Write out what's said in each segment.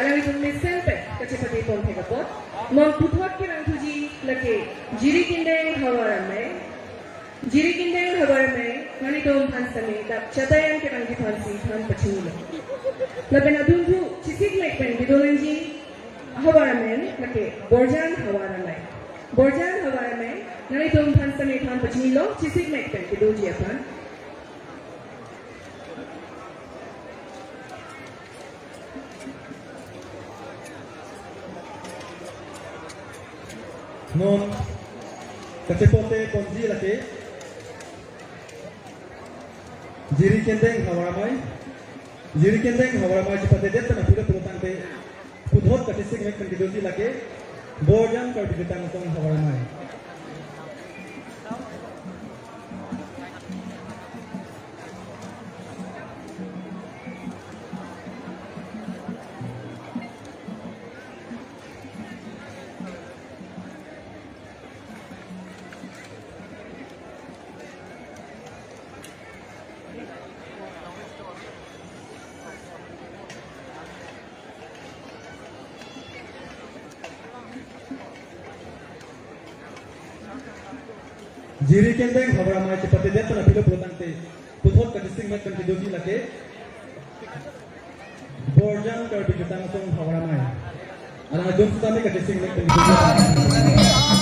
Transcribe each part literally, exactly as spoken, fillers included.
Alangtum mesen pen kachepate pon thek apot. Non puthot kevang thuji lake Jirikindeng Havar Amei. Jirikindeng Havar Amei, nanglitum aphan sami dak Chatayan kevangji aphansi than pachinilo. Lapen adunthu chesik mek pen kedo nangji Havar Amei lake Borjan Havar Amei. Borjan Havar Amei, nanglitum aphan sami than pachinilo, chesik mek pen kedoji aphan. Non kachepate ponji lake Jirikindeng Havar Amei. Jirikindeng Havar Amei chepatedet pen apilo pulo tangte puthot kachesik mek pen kedoji lake Borjan Karbi Jutang Asong Havar Amei. Jirikindeng Havar Amei chepatedet pen apilo pulo tangte puthot kachesik mek pen kedoji lake Borjan Karbi Jutang Asong Havar Amei. Alangtum sami kachesik mek pen kedoji.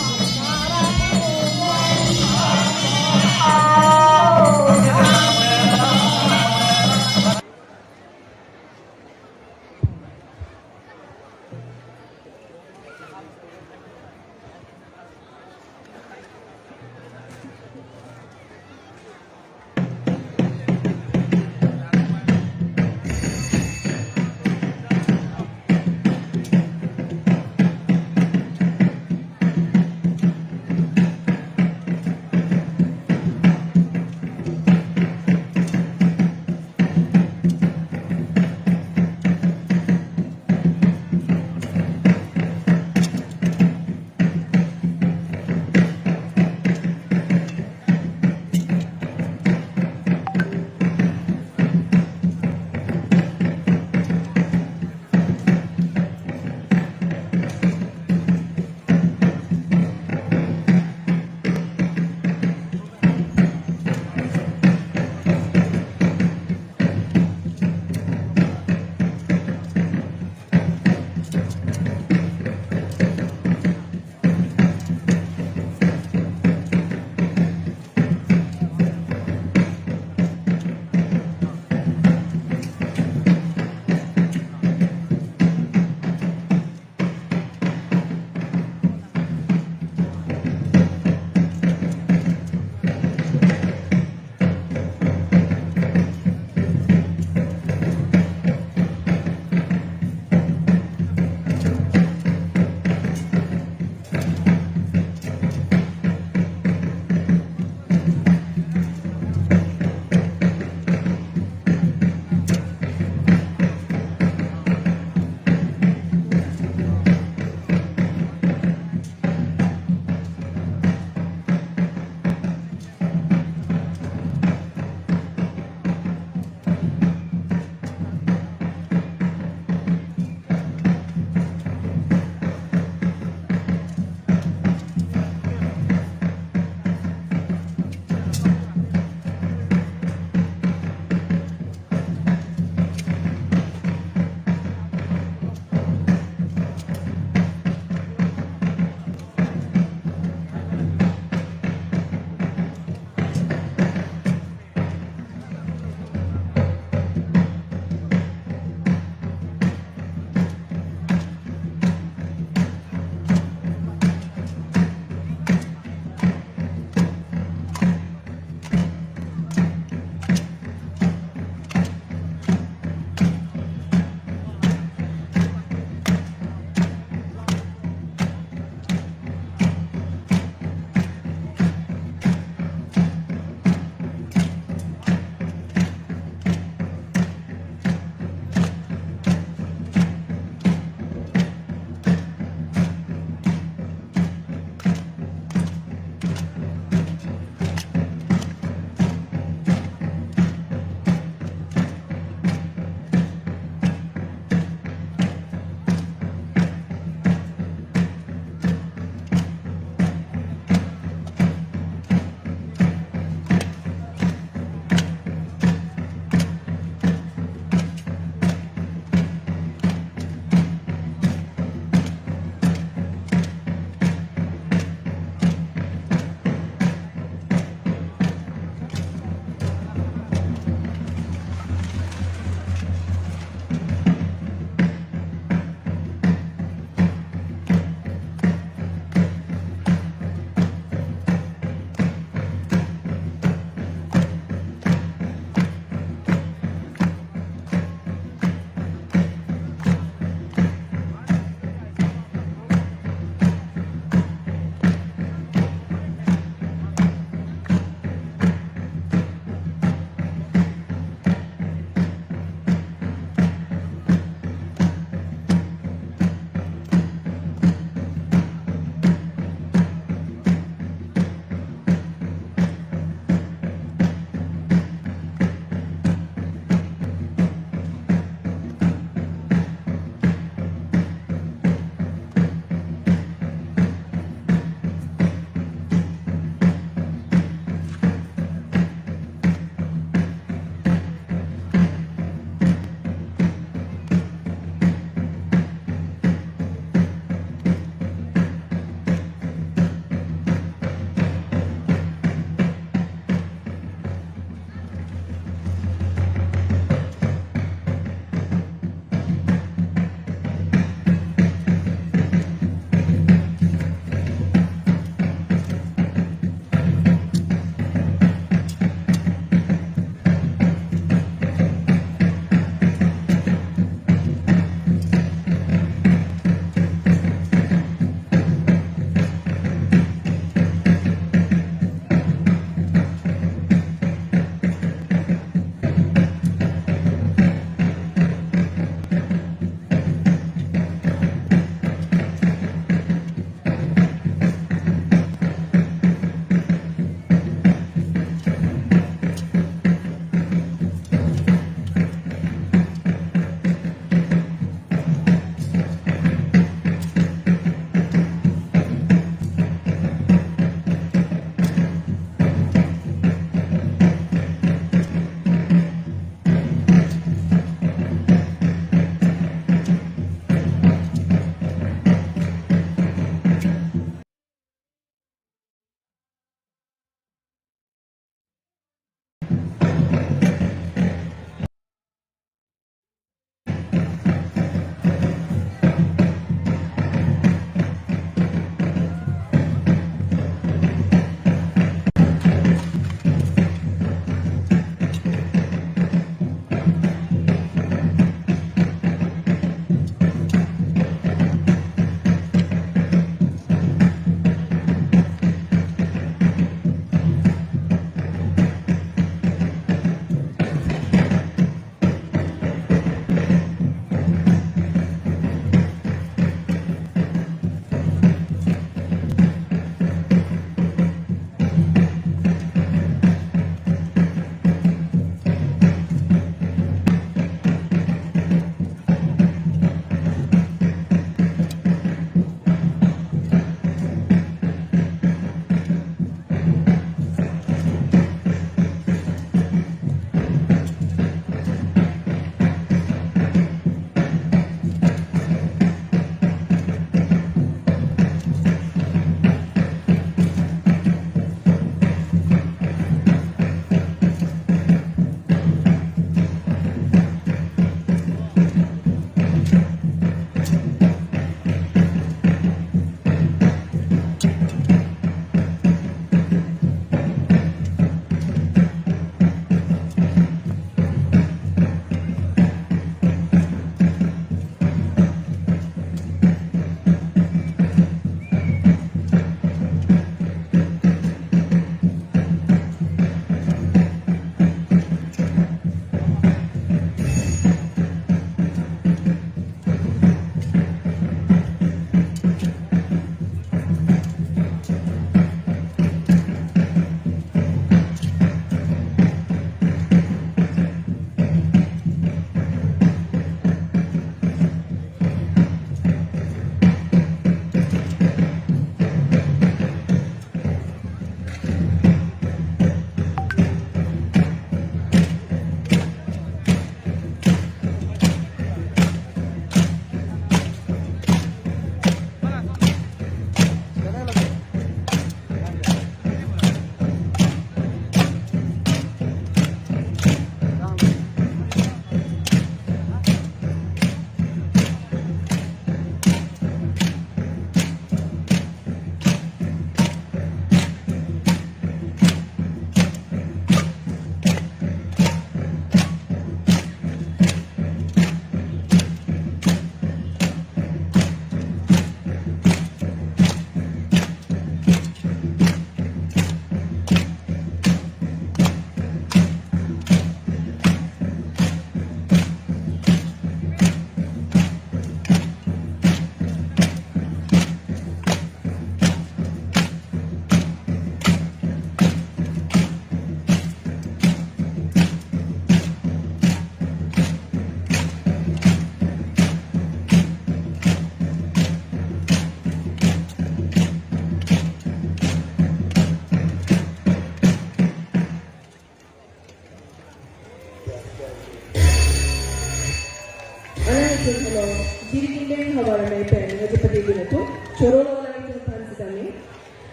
Hello, Jirikindeng havar amei pen kachepate dun atum, choro lo lang atum aphan sitame.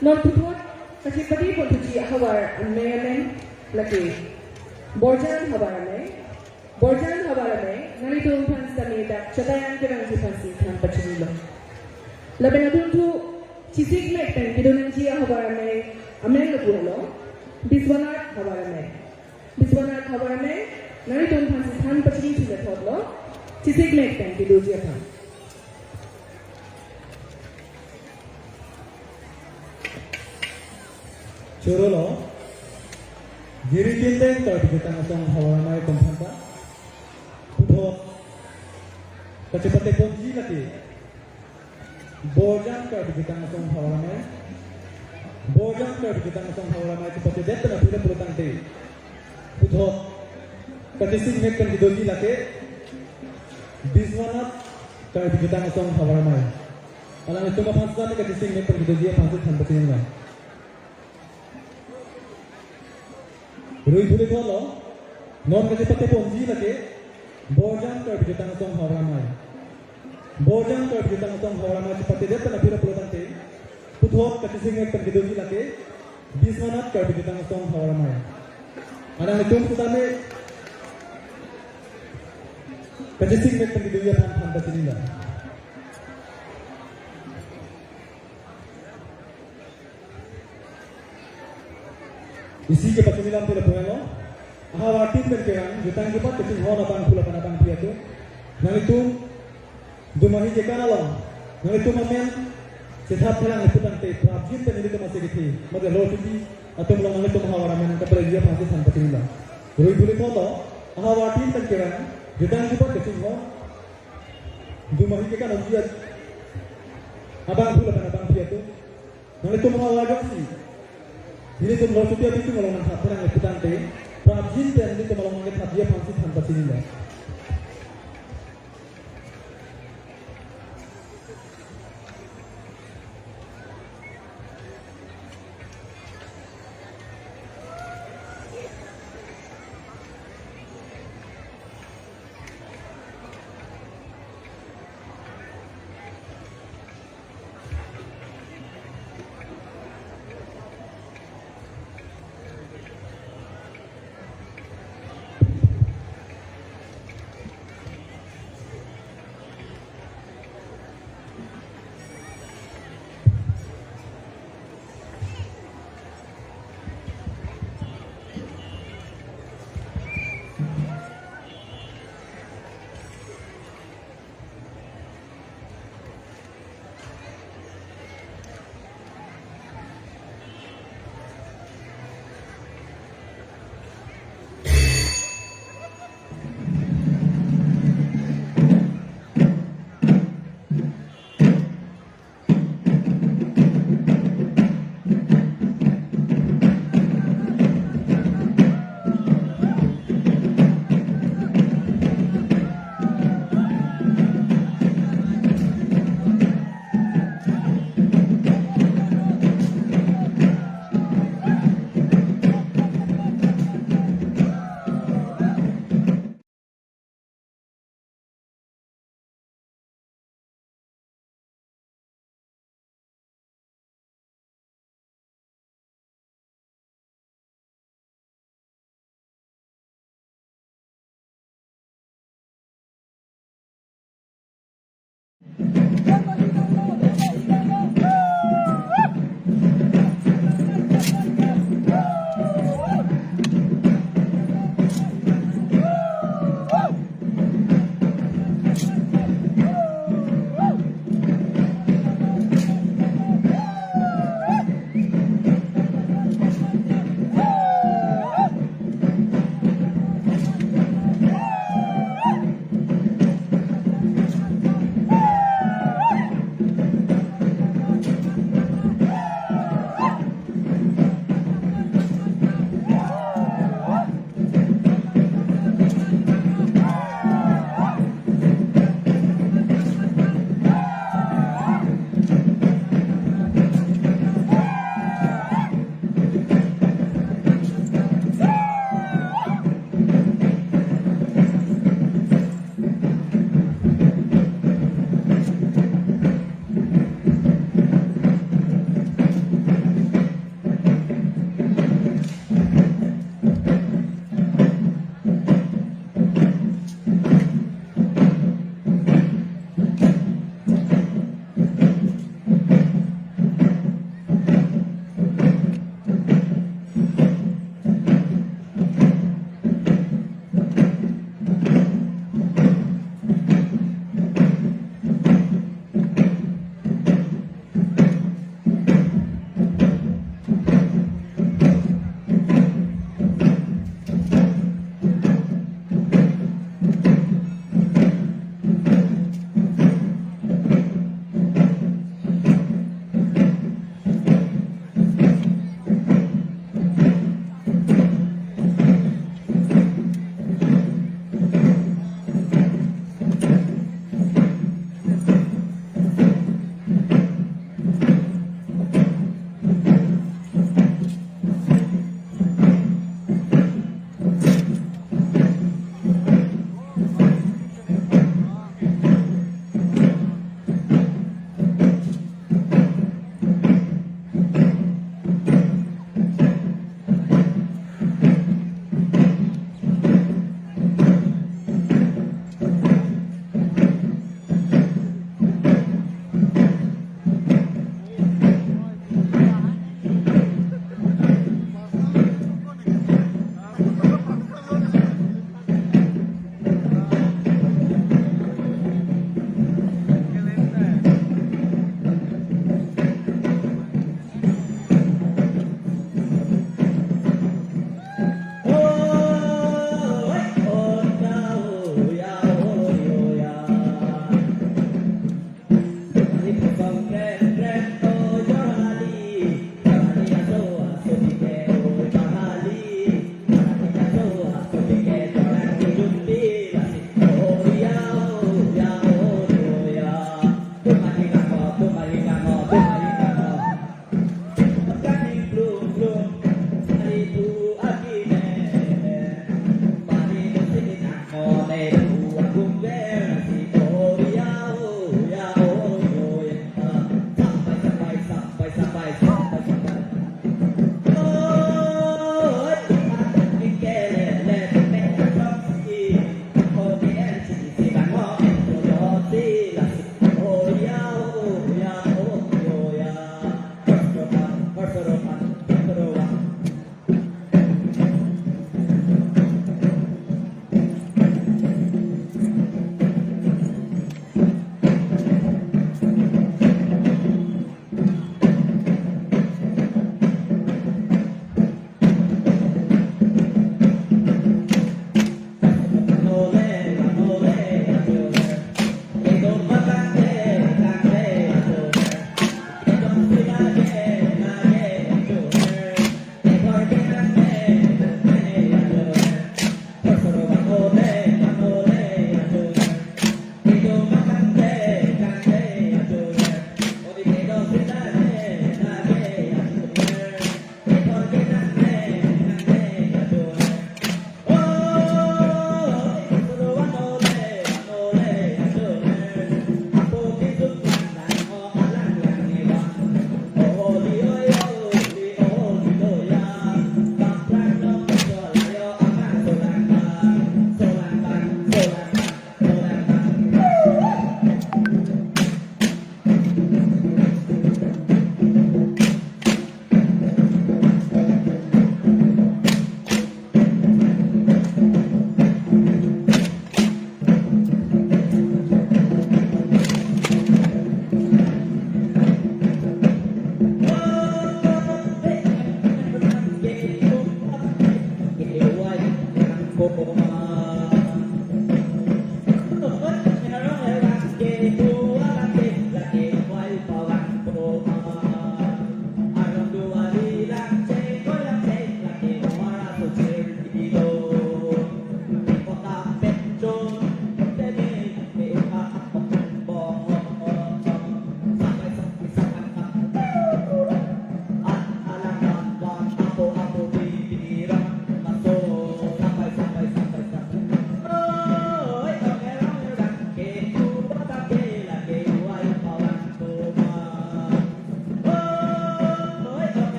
Non puthot kachepate pon thuji ahavar amei amen lake Borjan havar amei. Borjan havar amei, nanglitum aphan sitame dak Chatayang kevangji aphansi than pachinilo. Lapen adunthu chesik mek pen kedo nangji ahavar amei amen lapu helo, Biswanath havar amei. Biswanath havar amei, nanglitum aphansi than pachini chule thotlo, chesik mek pen kedoji aphan. Choro lo, Jirikindeng Karbi Jutang Asong havar amei atum aphanta puthot kachepate ponji lake Borjan Karbi Jutang Asong havar amei. Borjan Karbi Jutang Asong havar amei chepatedet pen aphi ra pulotangte, puthot kachesik mek pen kedoji lake Biswanath Karbi Jutang Asong havar amei. Alanglitum aphan sitame kachesik mek pen kedoji aphansi than pachinilo. Rui thule thotlo, non kachepate ponji lake Borjan Karbi Jutang Asong havar amei. Borjan Karbi Jutang Asong havar amei chepatedet pen aphi ra pulotangte, puthot kachesik mek pen kedoji lake Biswanath Karbi Jutang Asong havar amei. Alanglitum sitame kachesik mek pen kedoji aphan than pachinilo. Isi kepachini lamthe lapu helo. Ahavar tin pen kevang, jutang jubat kachinghon abangphu lapen abangpi atum, nanglitum dumahi kekan along nanglitum amen chethap thelang putangte prapjin pen nelitum ase kethe, mate lorchuti atum along nanglitum ahavar amen nangkapaleji aphansi than pachinilo. Rui thule thotlo, ahavar tin pen kevang, jutang jubat kachinghon dumahi kekan ongji abangphu lapen abangpi atum, nanglitum ahavar jongsi nelitum lorchuti abitung along nangthap thelang putangte, prapjin pen nelitum along nangkethapji aphansi than pachinilo.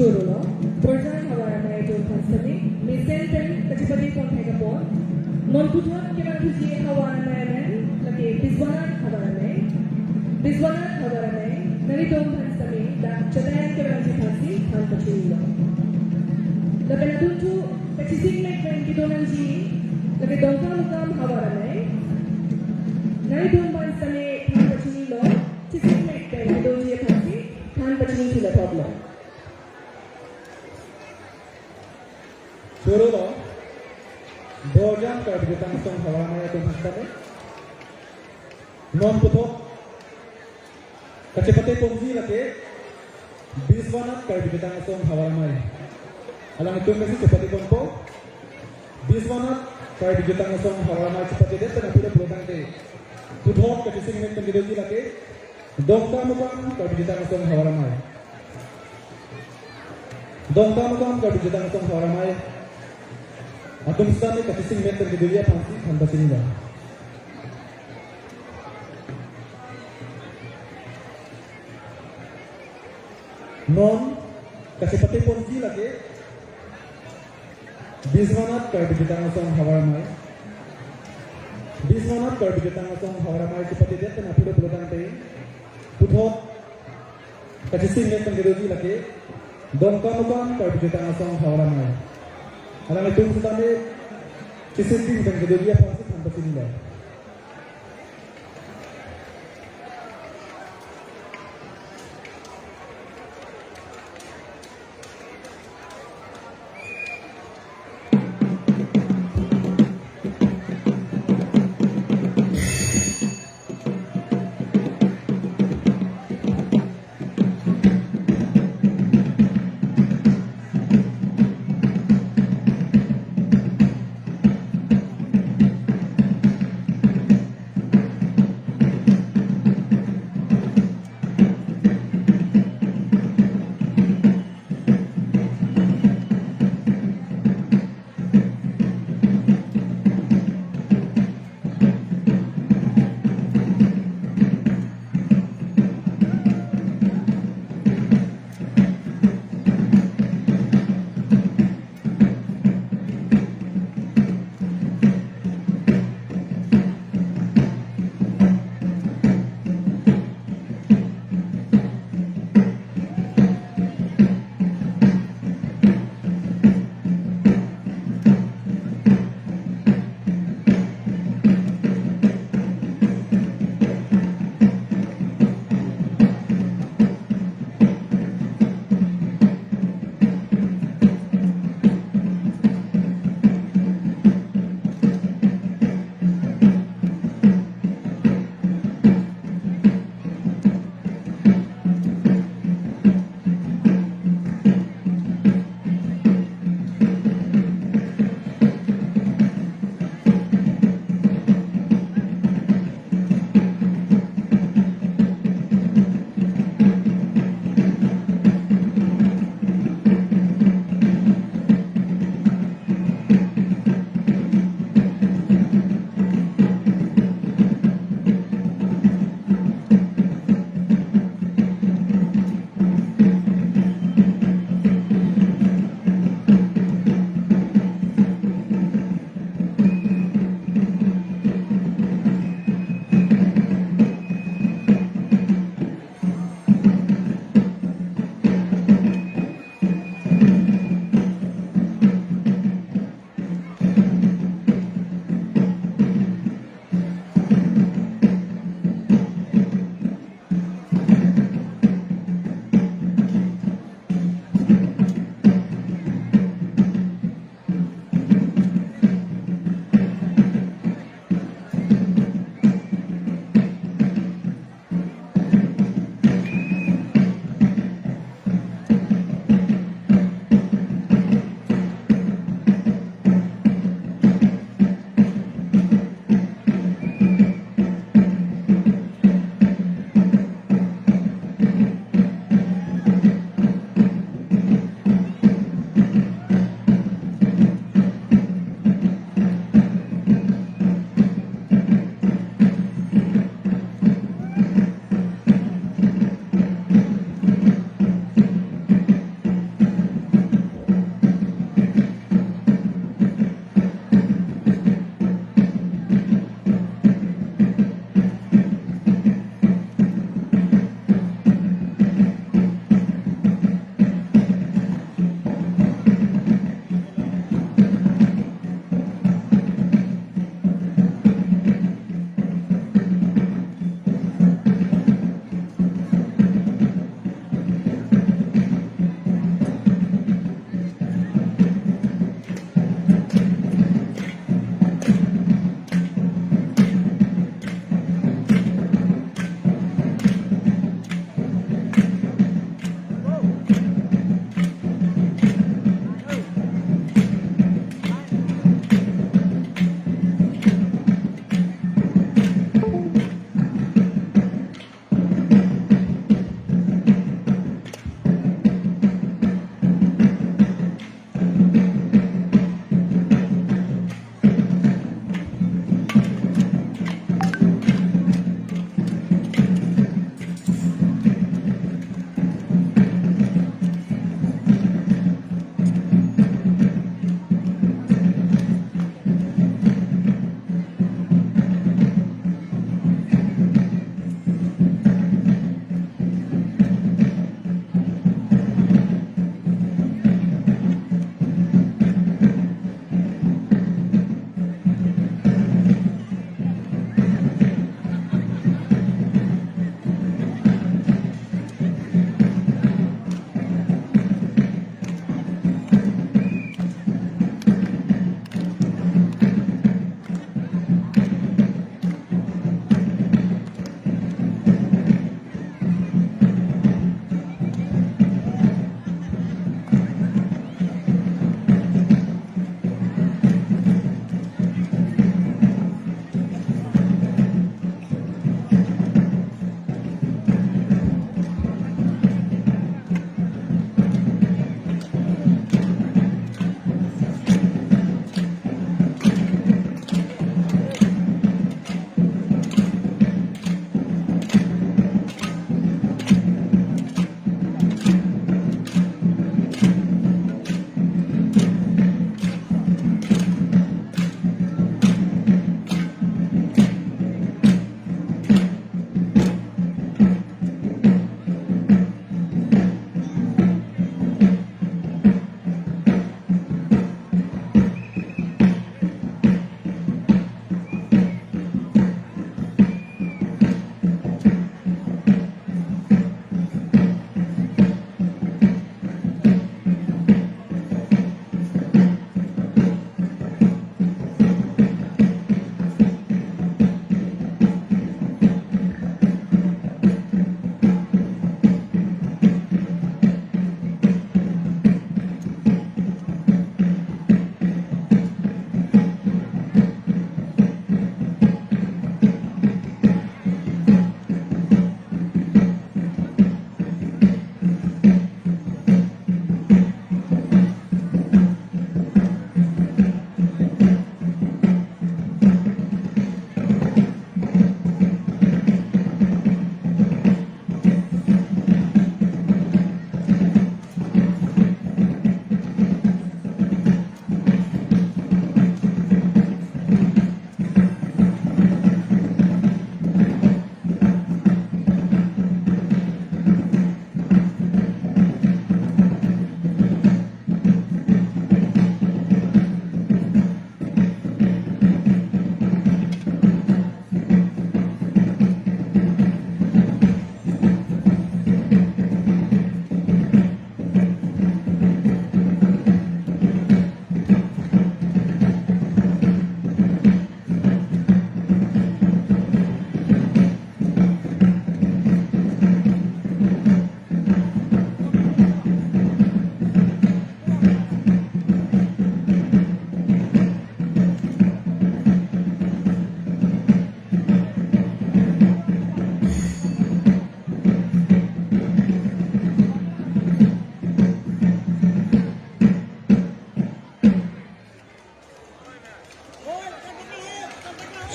Chorolo, Borjan Havar Amei atum aphan sitame mesen pen kachepate pon thek apot, non puthot kevang thuji Havar Amei amen, lake Biswanath Havar Amei. Biswanath Havar Amei, nanglitum aphan sitame dak chetayan kevangji aphansi than pachinilo. Lapen adunthu kachesingmek pen kedo nangji, lake Dongkamukam Havar Amei. Nanglitum aphan sitame than pachinilo, chesingmek pen kedoji aphansi than pachini thulapotlo. Chorolo, Borjan Karbi Jutang Asong Havar Amei atum aphan sitame, non puthot kachepate ponji lake Biswanath Karbi Jutang Asong Havar Amei. Alangtum pensi chepate ponpo. Biswanath Karbi Jutang Asong Havar Amei chepatedet pen aphuthak pulotangte, puthot kachesingmek pen kedoji lake Dongkamukam Karbi Jutang Asong Havar Amei. Dongkamukam Karbi Jutang Asong Havar Amei atum sitame kachesingmek pen kedoji aphansi than pachinilo. Non kachepate ponji lake Biswanath Karbi Jutang Asong Havar Amei. Biswanath Karbi Jutang Asong Havar Amei chepatedetpen aphi lo pulotangte, puthot kachisingvek pen kedoji lake Dongkamukam Karbi Jutang Asong Havar Amei. Alanglitum sitame chisingvek pen kedoji aphansi than pachinilo.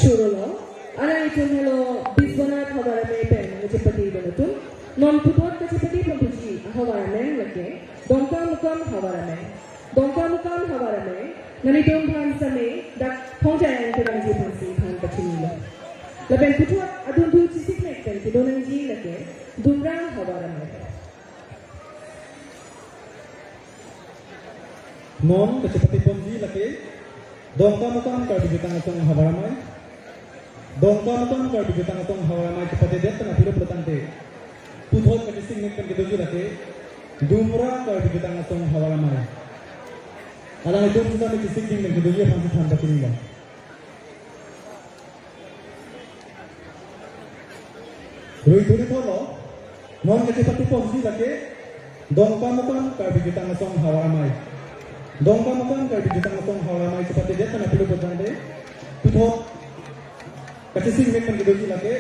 Chorolo, alanglitum helo Biswanath Havar Amei pen kachepatedun atum. Non puthot kachepate ponji ahavar amen lake Dongkamukam Havar Amei. Dongkamukam Havar Amei, nanglitum aphan sitame dak Thongjaiyang kedamji aphansi than pachinilo. Lapen puthot adun thu chesikmek pen kedo nangji lake Dumrang Havar Amei. Non kachepate ponji lake Dongkamukam Karbi Jutang Asong Havar Amei. Dongkamukam Karbi Jutang Asong Havar Amei chepatedet pen aphi lo pulotangte, puthot kachesingmek pen kedoji lake Dumrang Karbi Jutang Asong Havar Amei. Alanglitum sitame chesik ding pen kedoji aphansi than pachinilo. Rui thuri tholo, non kachepate ponji lake Dongkamukam Karbi Jutang Asong Havar Amei. Dongkamukam Karbi Jutang Asong Havar Amei chepatedet pen aphi lo pulotangte, puthot kachesingmek pen kedoji lake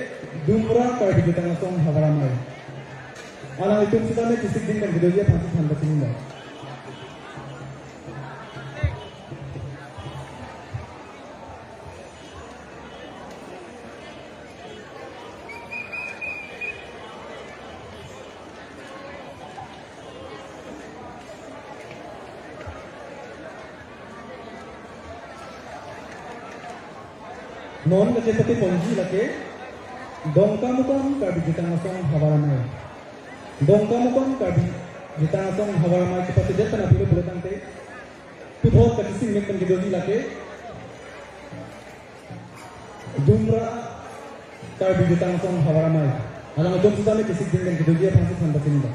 Dumrang Karbi Jutang Asong Havar Amei. Alanglitum sitame chesik ding pen kedoji aphansi than pachinilo. Non kachepate ponji lake Dongkamukam Karbi Jutang Asong Havar Amei. Dongkamukam Karbi Jutang Asong Havar Amei chepatedet pen aphi lo pulotangte, puthot kachesingmek pen kedoji lake Dumrang Karbi Jutang Asong Havar Amei. Alanglitum sitame chesik ding pen kedoji aphansi than pachinilo.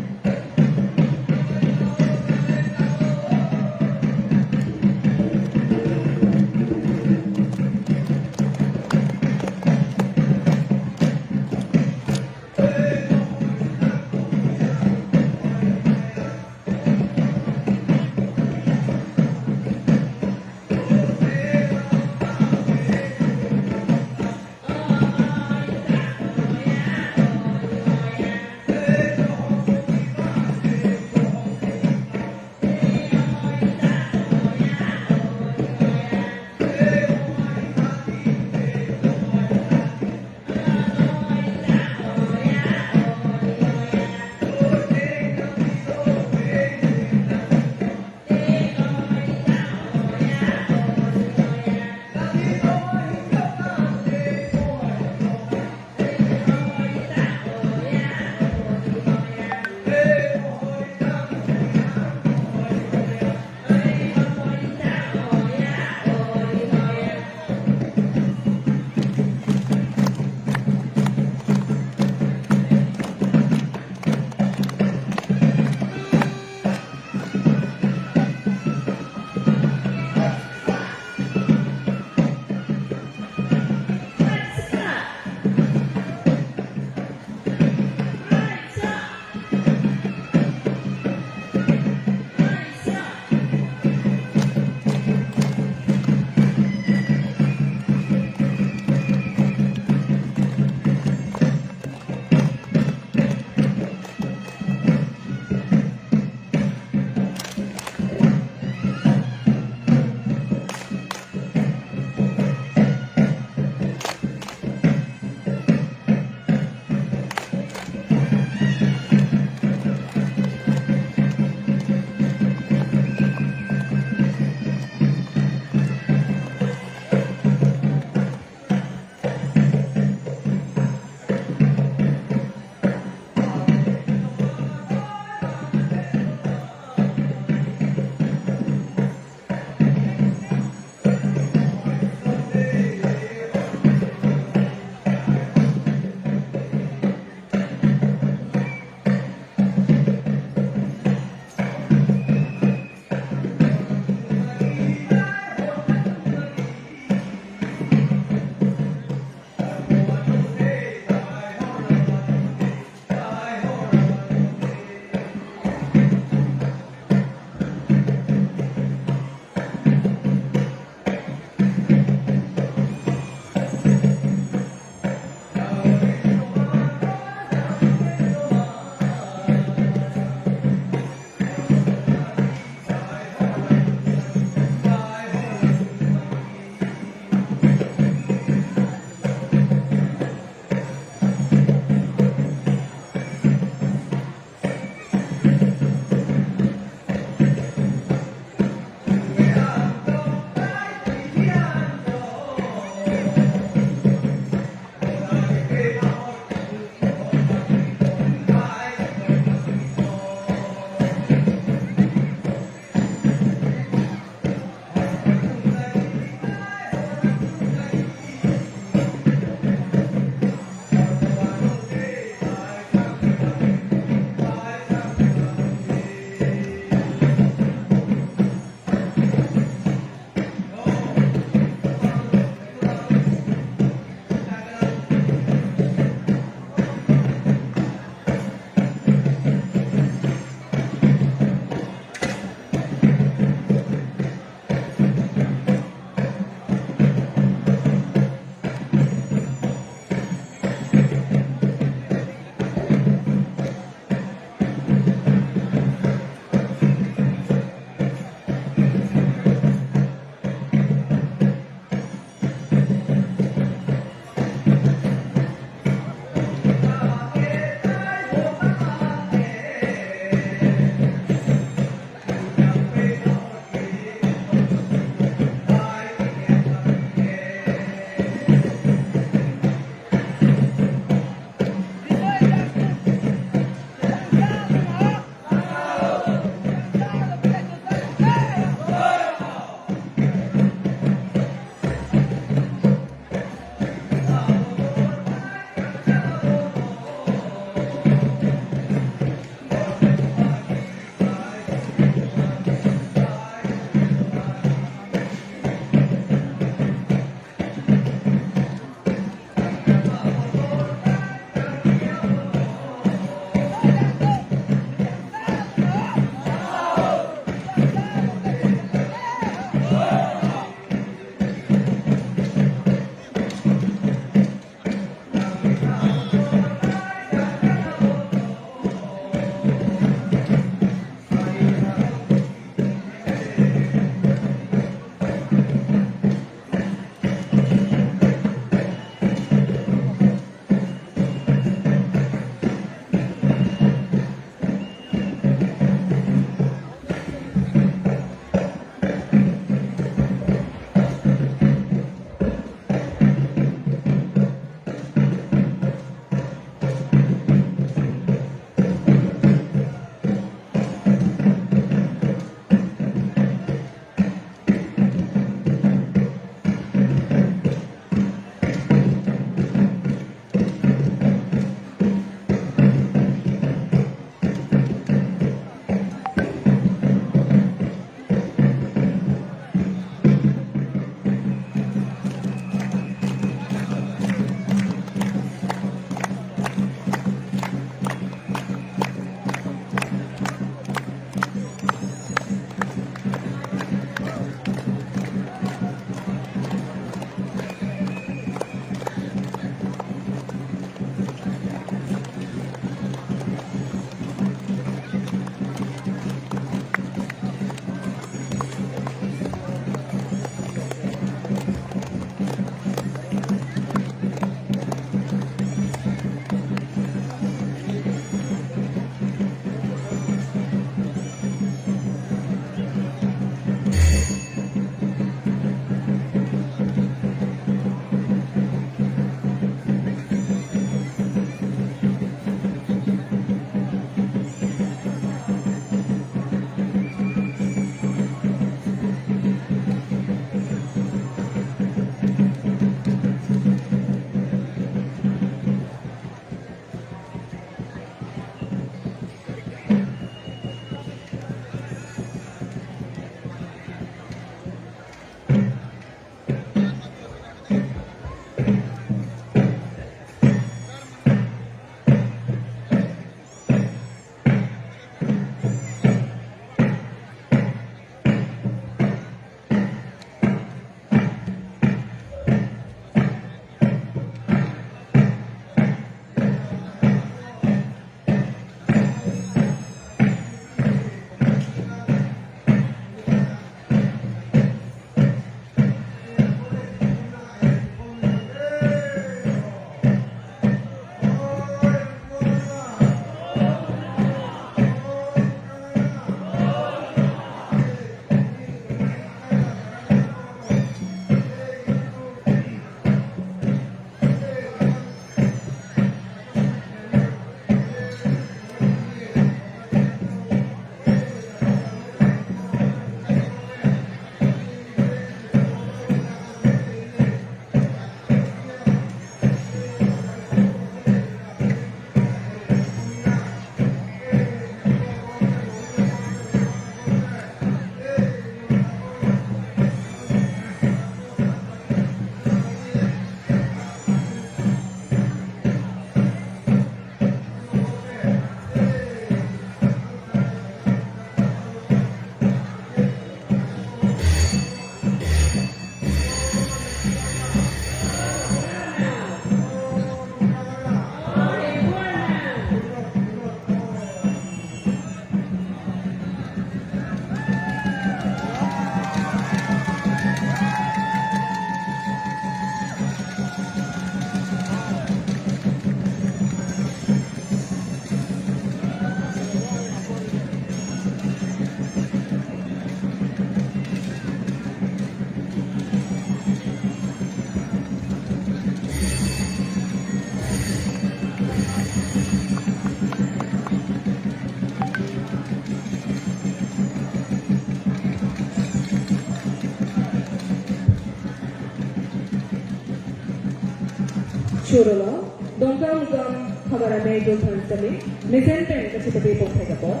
Chorolo, Dongkamukam havar amei atum aphan sitame mesen pen kachepate pon thek apot.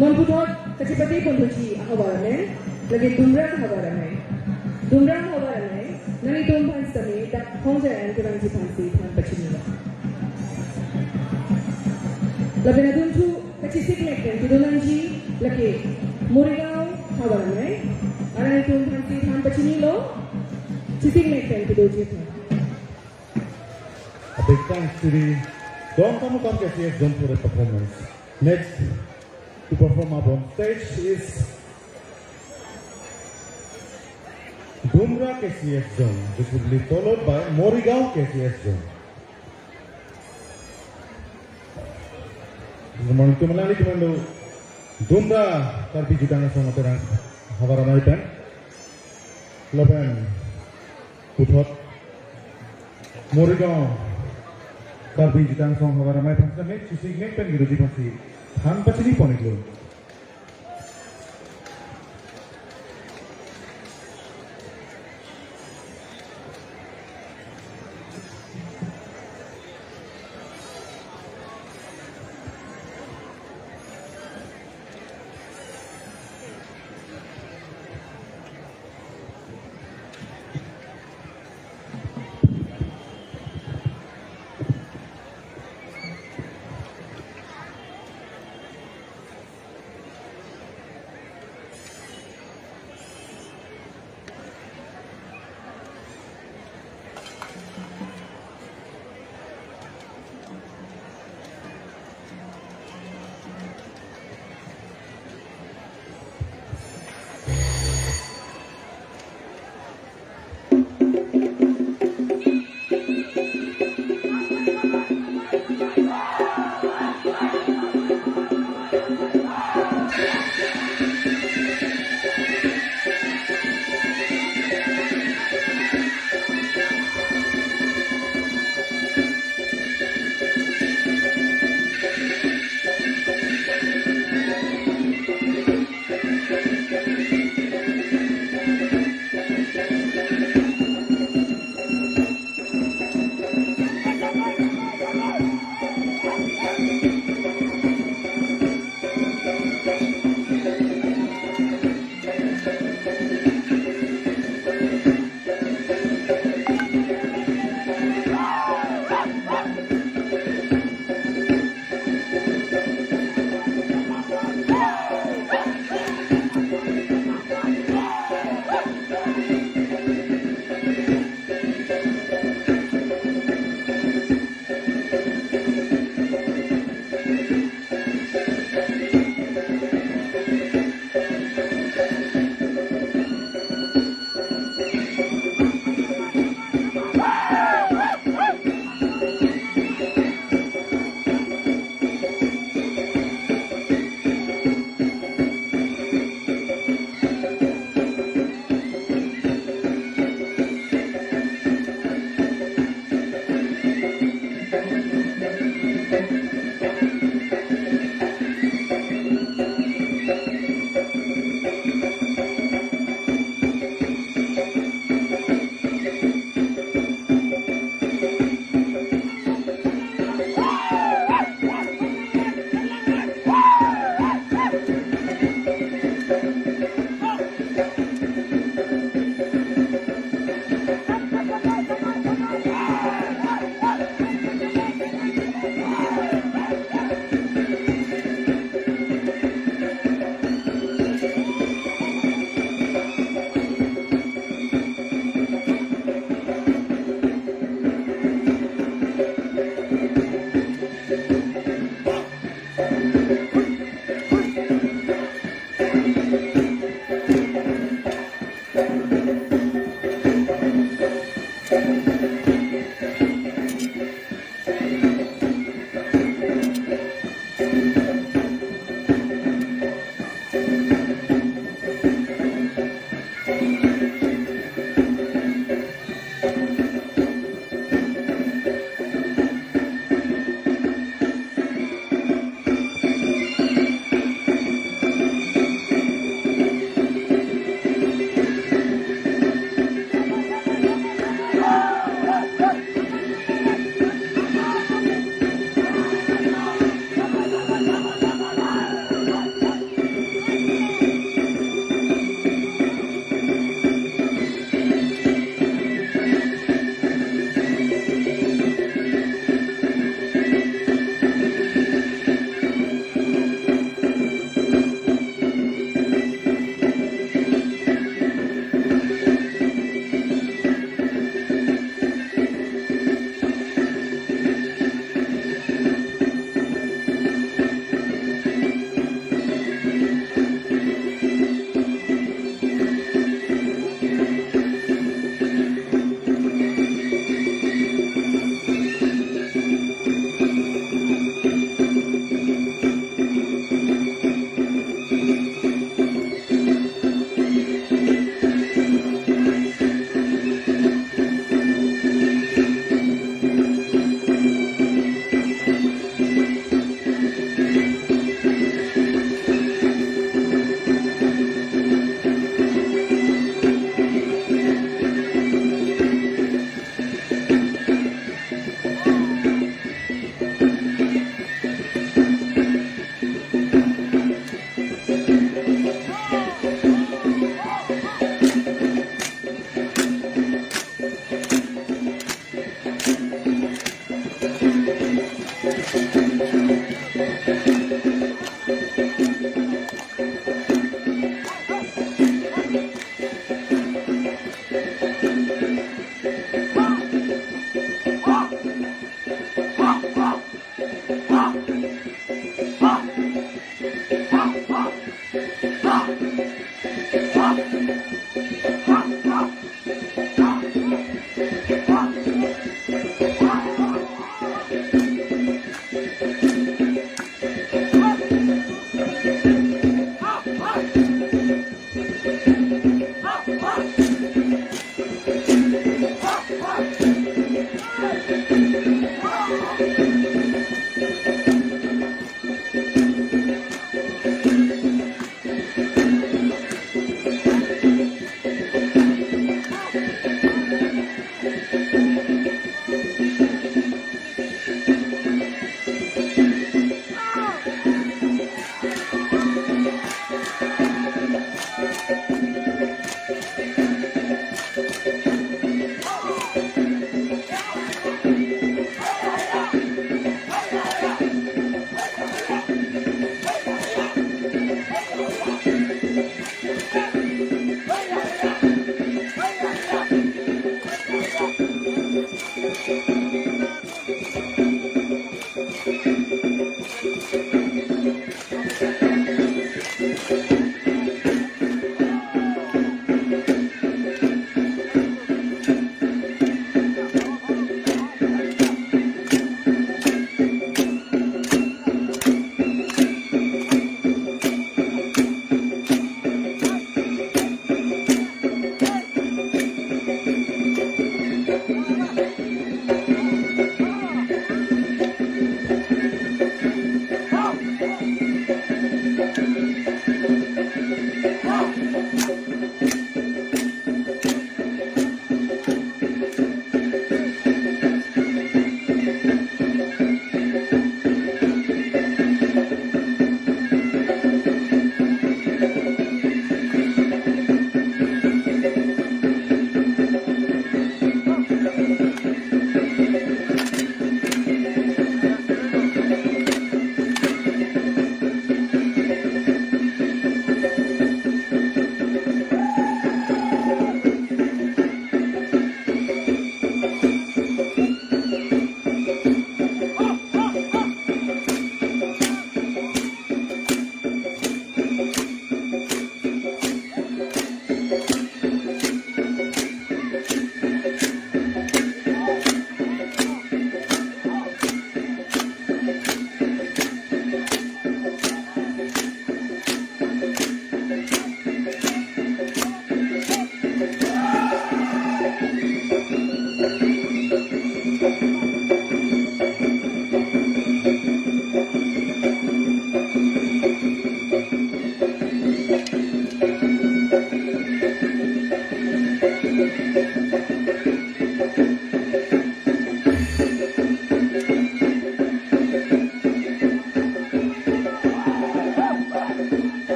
Non puthot kachepate pon thuji ahavar amei, lake Dumrang havar amei. Dumrang havar amei, nanglitum aphan sitame dak Hongjai Ain kevangji aphansi than pachinilo. Lapen adunthu kachesik mek pen kedo nangji, lake Morigaon havar amei. Alanglitum aphansi than pachinilo, chesik mek pen kedoji aphan. A big thanks to the Dongkamukam K C S Zone for the performance. Next to perform up on stage is Dumrang K C S Zone. This will be followed by Morigaon K C S Zone. Good morning to Malayali Commando. Dumrang Karbi Jutang Asong Aterang havar amei pen. Lapen puthot Morigaon Karbi Jutang Asong havar amei aphan sitame chesik mek pen kedoji aphansi than pachini pon iklo.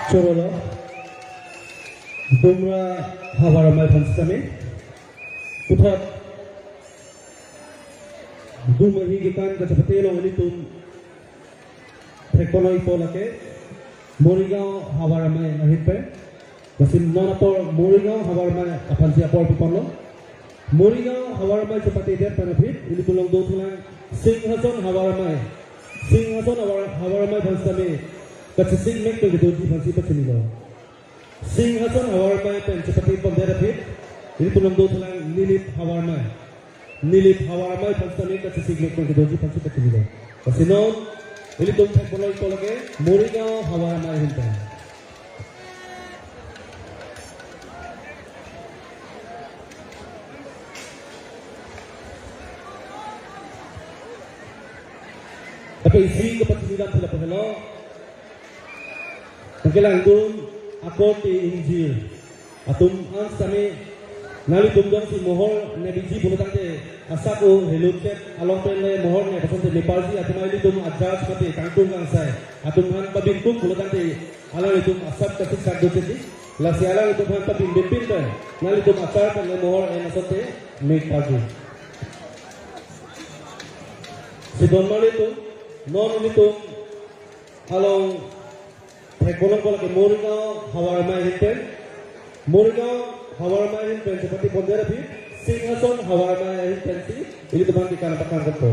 Chorolo, Dumra Havar Amei aphan sitame, puthot Dumra ahi kekan kachepate along ilitum thekponlongpo lake Morigaon Havar Amei ahin pen. Lasi non apor Morigaon Havar Amei aphansi apor piponlo. Morigaon Havar Amei chepatedet pen aphi ilitum along dothulang Singhason Havar Amei. Singhason Havar, Havar Amei aphan sitame kachesik mek pen kedoji aphansi pachinilo. Singhason Havar Amei pen chepatepondet aphi ilitum along dothulang Nilip Havar Amei. Nilip Havar Amei aphan sitame kachesik mek pen kedoji aphansi pachinilo. Lasi non ilitum thekponlongpo lake Morigaon Havar Amei ahin pen. Tapi isi kepachinidam sila pahelo. Tangkelang dun akorte ingjir atum an sitame nanglitum jongsi mohor ne biji pulo tangte asap o helochet along pen le mohor ne pasonte meparji atum ilitum ajudge mate kangtung kangsai atum aphan pabinpuk pulo tangte alanglitum asap kasiksak dochotji. Lasi alanglitum aphan pabinpinpin pen nanglitum achar pen le mohor en asonte meparji. Sidon malitum non ilitum along thekponlongpo lake Morigaon Havar Amei ahin pen. Morigaon Havar Amei ahin pen chepatepondet aphi Singhason Havar Amei ahin pensi ilitum aphan kekan pakangkokpo.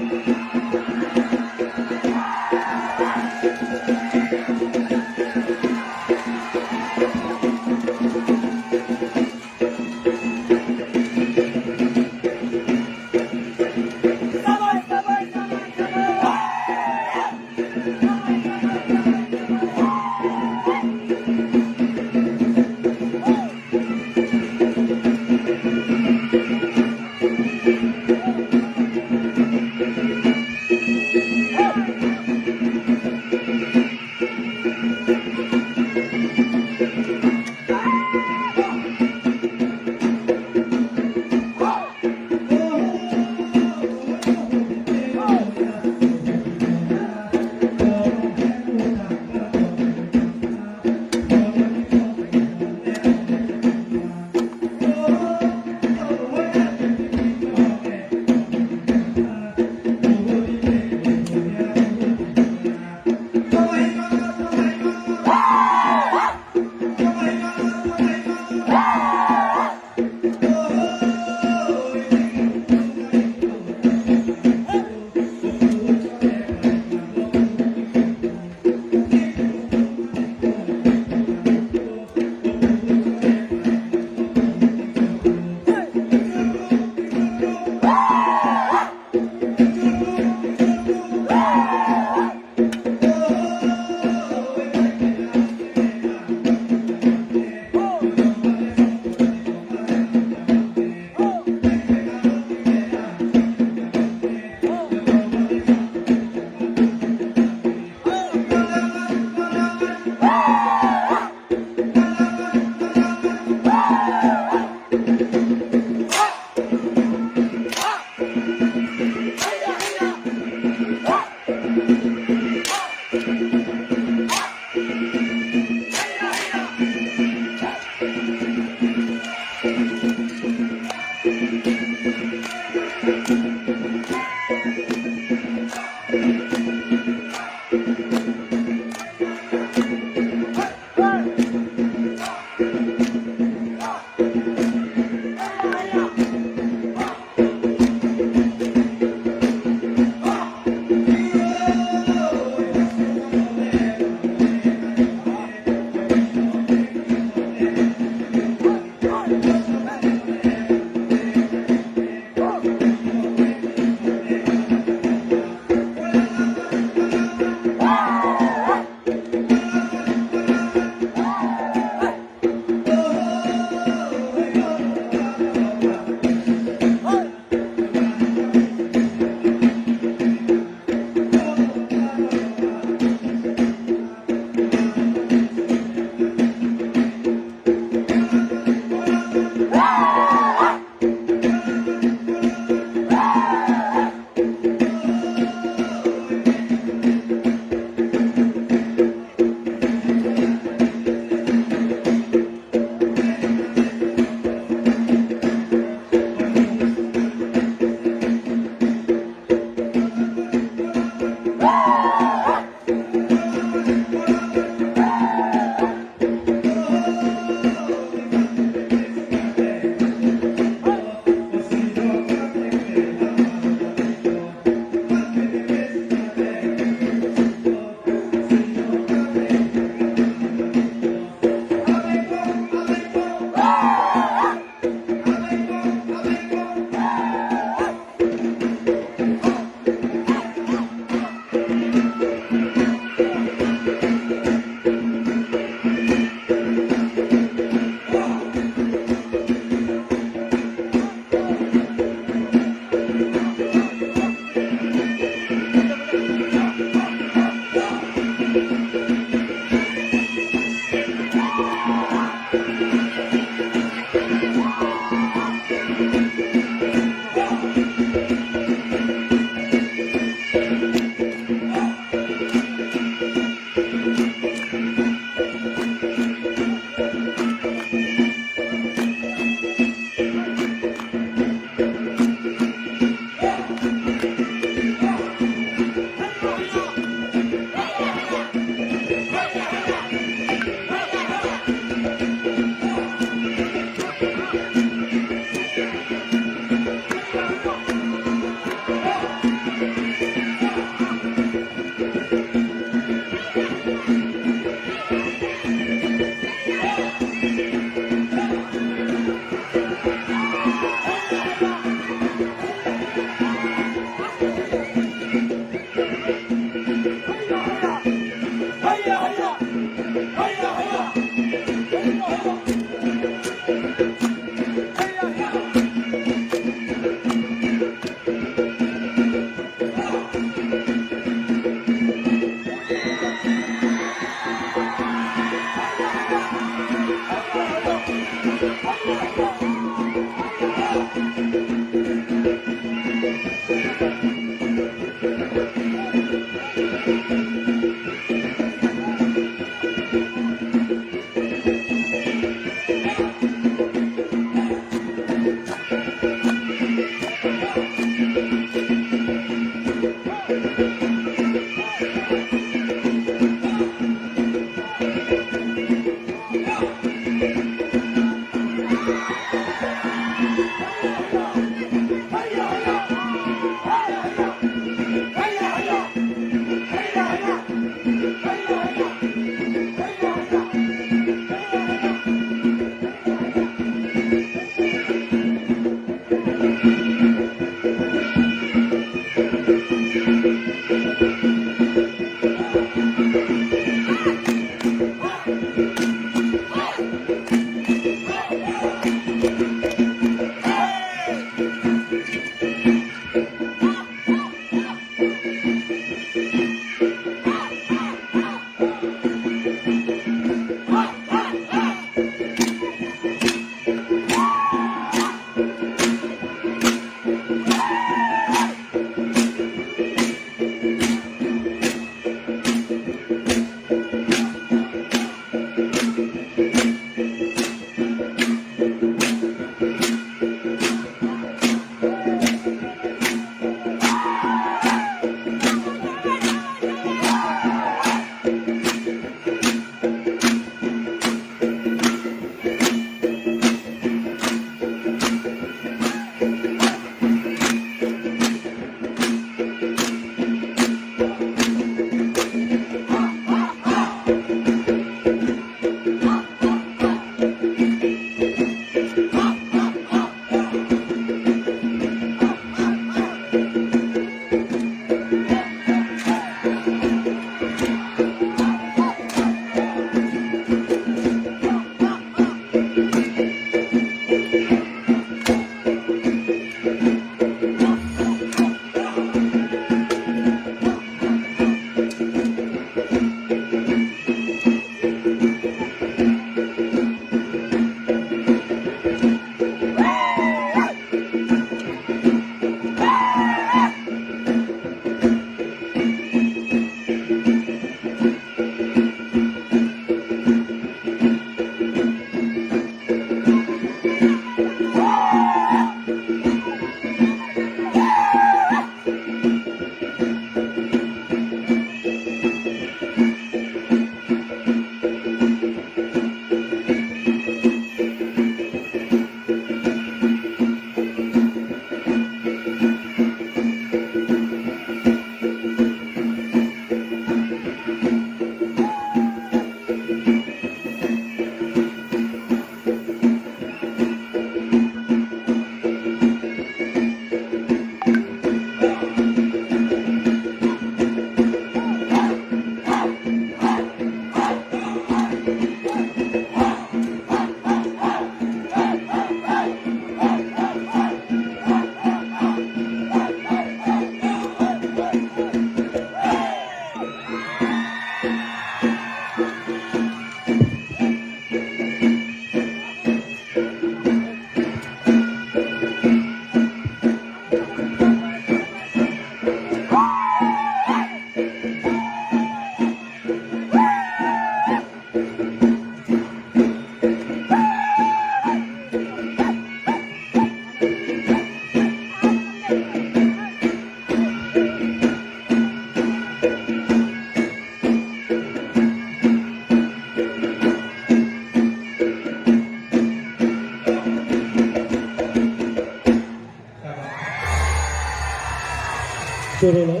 Chorolo,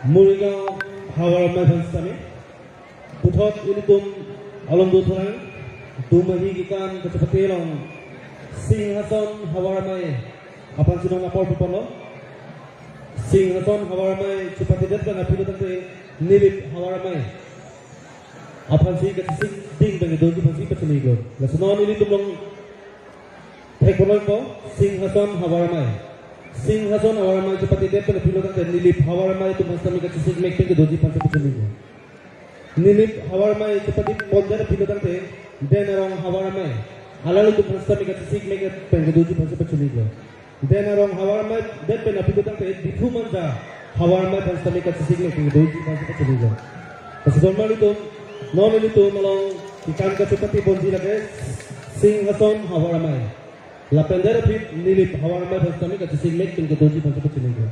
Morigaon Havar Amei aphan sitame. Puthot ilitum along dothulang, Dumahi Kekan Kachepate along Singhason Havar Amei aphan si non apor puponlo. Singhason Havar Amei chepatedet pen aphi lo tangte Nilip Havar Amei aphan si kachesik ding pen kedoji aphan si pachini iklo. Laso non ilitum along thek ponlongpo, Singhason Havar Amei. Singhason Havar Amei chepatedet pen aphi lo tangte Nilip Havar Amei atum aphan sitame kachesik mek pen kedoji aphan si pachini iklo. Nilip Havar Amei chepate pondet aphi lo tangte Den Arong Havar Amei, alangtum aphan sitame kachesik mek pen kedoji aphan si pachini iklo. Den Arong Havar Amei det pen aphi lo tangte Diphu Manja Havar Amei aphan sitame kachesik mek pen kedoji aphan si pachini iklo. Lasi donmar ilitum, non ilitum along kekan kachepate ponji lake Singhason Havar Amei. Lapen det aphi Nilip Havar Amei aphan sitame kachesik mek pen kedoji aphan si pachini iklo.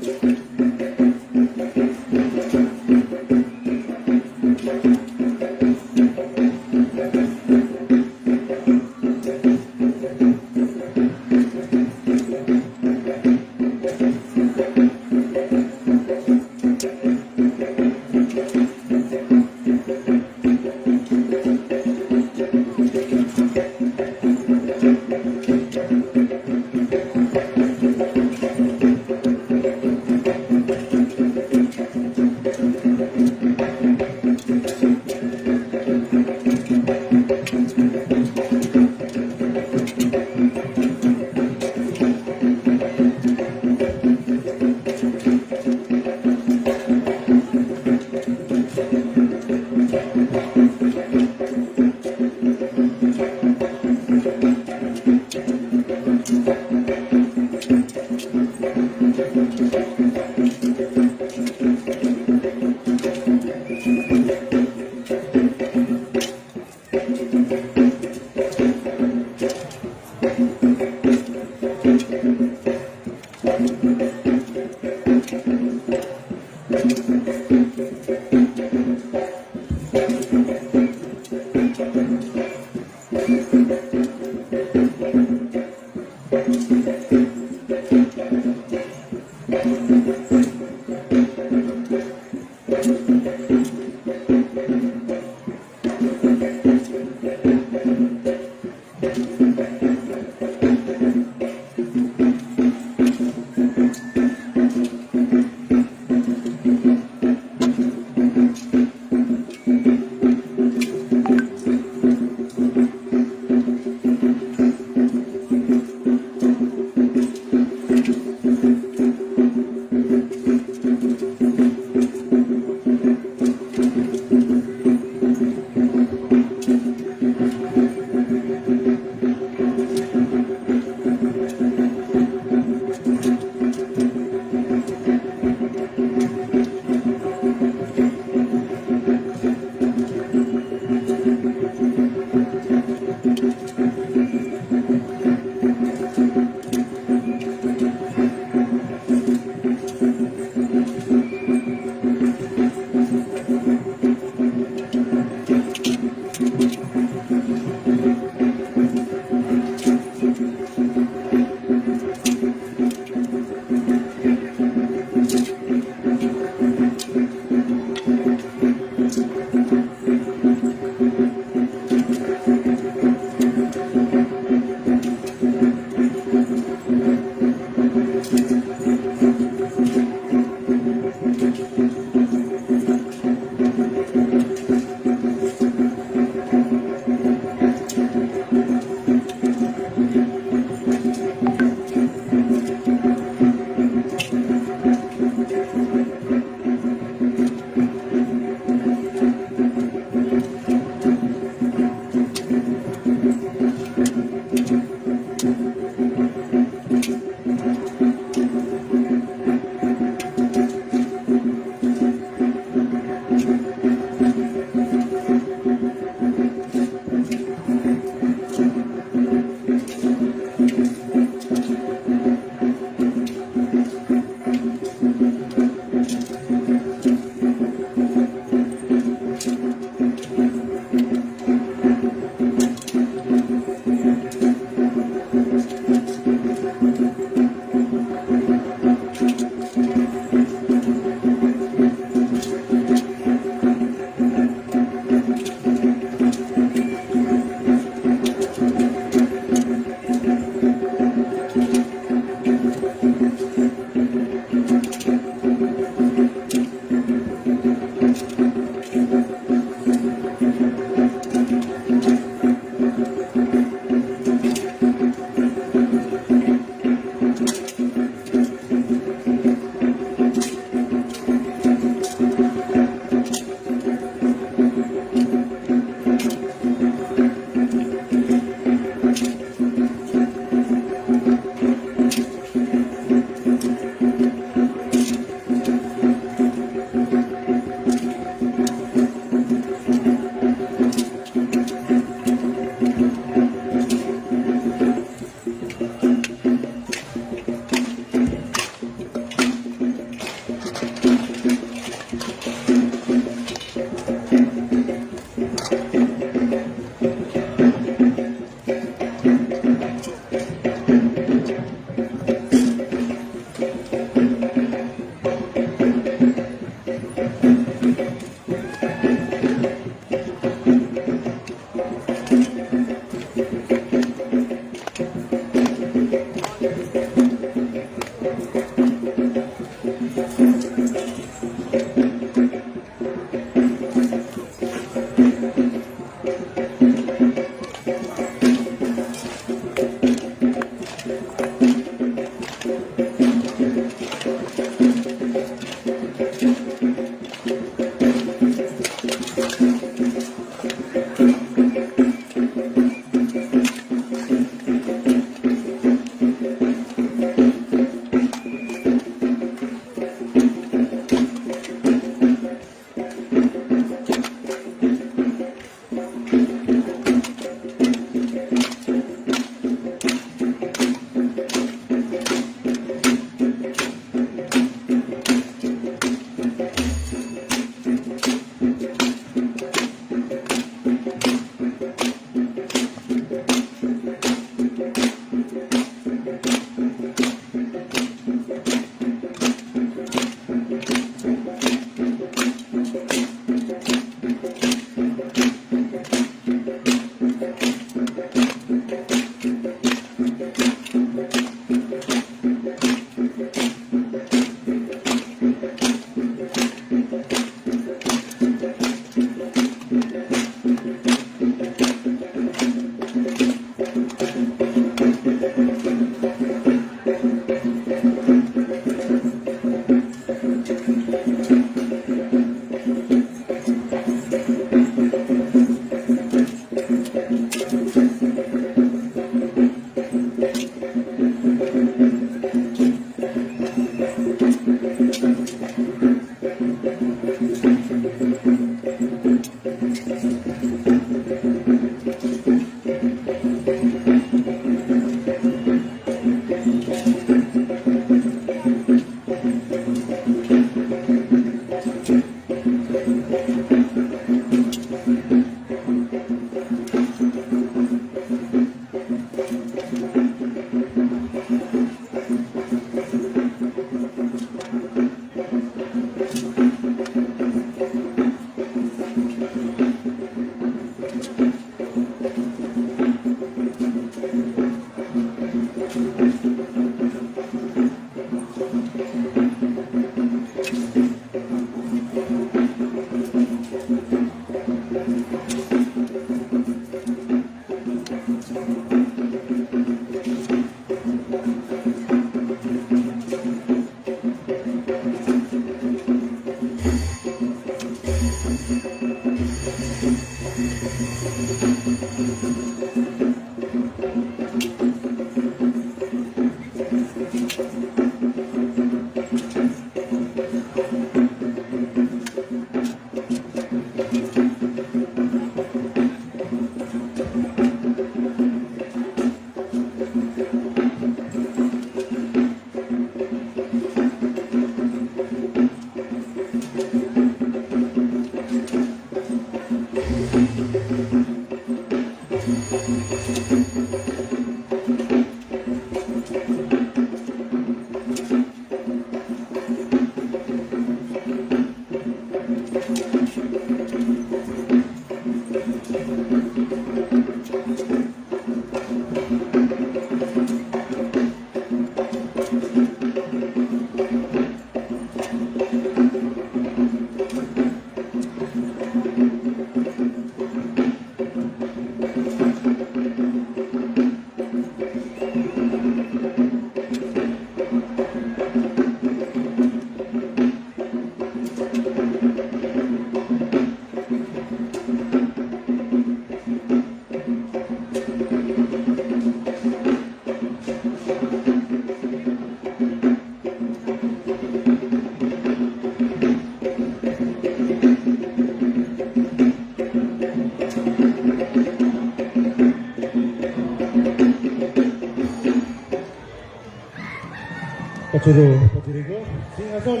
Kachoro pachiriklo, Singhason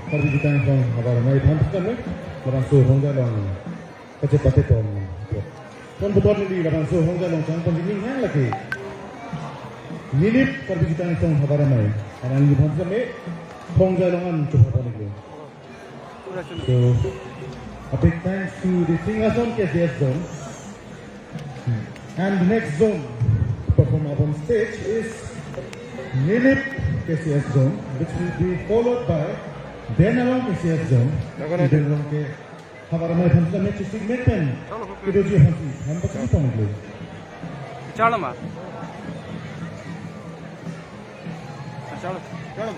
Karbi Jutang Asong Havar Amei aphan kami, labangso Hongjai along kachepate pon. Pon puthot neli labangso Hongjai along chang ponji ning hang lake. Nilip Karbi Jutang Asong Havar Amei, alang neli aphan kami, Hongjai along an chupha pon iklo. So, a big thanks to the Singhason K C S zone. And the next zone to perform up on stage is Nilip K C S zone, which will be followed by Denalong K C S zone. Denalong ke Havar Amei aphan kami chesik mek pen. Kedoji aphansi, ham pachini tong dulu. Chalo ma. Chalo. Chalo.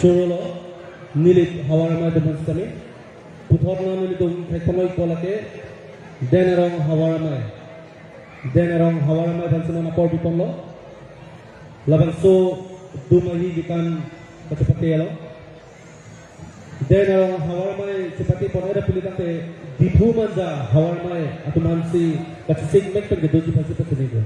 Chorolo, neli Havar Amei atum aphan sitame. Puthot non nelitum thekponlo iko lake, Den Arong Havar Amei. Den Arong Havar Amei aphan si non apor piponlo. Labangso dum ahi kekan kachepate-lo. Den Arong Havar Amei chepatepon-et aphi tangte Diphu Manja Havar Amei atum aphan si kachesik mek pen kedoji aphan si pachini ko.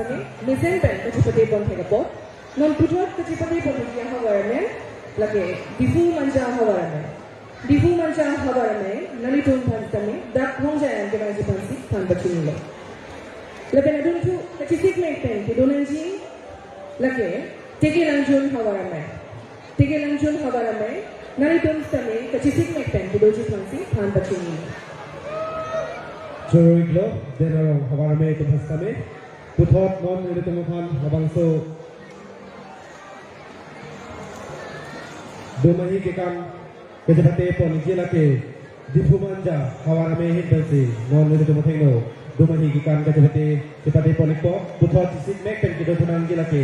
Mesen pen kachepate pon thek apot, non puthot kachepate pon thek ahavar amen, lake Diphu Manja ahavar amen. Diphu Manja ahavar amen, nanglitum aphan sitame dak Hongjaiyang kevangji aphansi than pachinilo. Lapen adunthu kachesik mek pen kedo nangji, lake Teke Langjun ahavar amen. Teke Langjun ahavar amen, nanglitum sitame kachesik mek pen kedoji aphansi than pachinilo. Choro-iklo, Den Arong ahavar amen atum sitame. Puthot non nanglitum aphan labangso domahi kekan kachepate pon nangji lake Diphu Manja ahavar amen ahin pensi non nanglitum athengno domahi kekan kachepate chepate pon-ikpo. Puthot chesik mek pen kedo thu nangji lake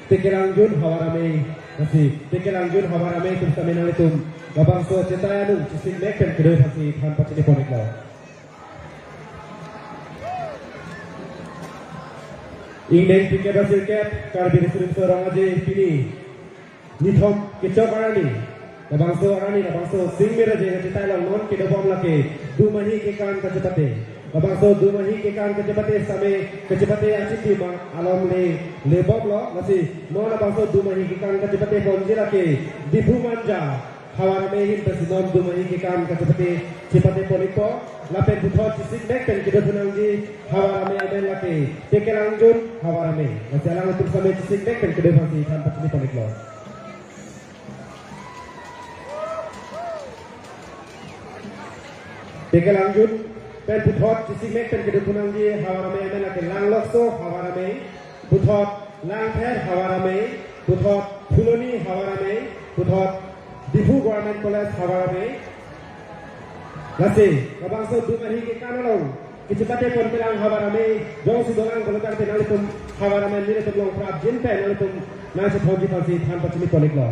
Teke Langjun ahavar amen, lasi Teke Langjun ahavar amen atum sitame nanglitum labangso chetai anung chesik mek pen kedo aphansi than pachini pon-iklo. Ingdeng phlikep ra sirkep, Karbi Riso Nimso Rong Aje pini nithom kechok arni, labangso arni, labangso Singmir Aje kachetai along non kedobom lake domahi kekan kachepate. Labangso domahi kekan kachepate sitame kachepate achitima alom le lebomlo, lasi non labangso domahi kekan kachepate ponji lake Diphu Manja ahavar amen ahin pensi non domahi kekan kachepate chepate pon-ikpo. Lapen puthot chesik mek pen kedo thu nangji ahavar amen amen lake Teke Langjun ahavar amen. Lasi alangtum sitame chesik mek pen kedo aphansi than pachini pon-iklo. Teke Langjun pen puthot chesik mek pen kedo thu nangji ahavar amen amen lake Langlokso ahavar amen, puthot Langpher ahavar amen, puthot Phuloni ahavar amen, puthot Diphu Government College ahavar amen. Lasi labangso domahi kekan along kachepate ponpelang ahavar amen jongsi dolang pulo tangte nanglitum ahavar amen nelitum along prapjin pen nanglitum nangchethonji aphansi than pachini pon-iklo.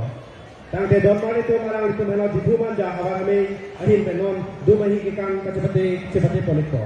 Tangte don marli atum, alanglitum henlo Diphu Manja ahavar amen ahin pen non domahi kekan kachepate chepate pon-ikpo.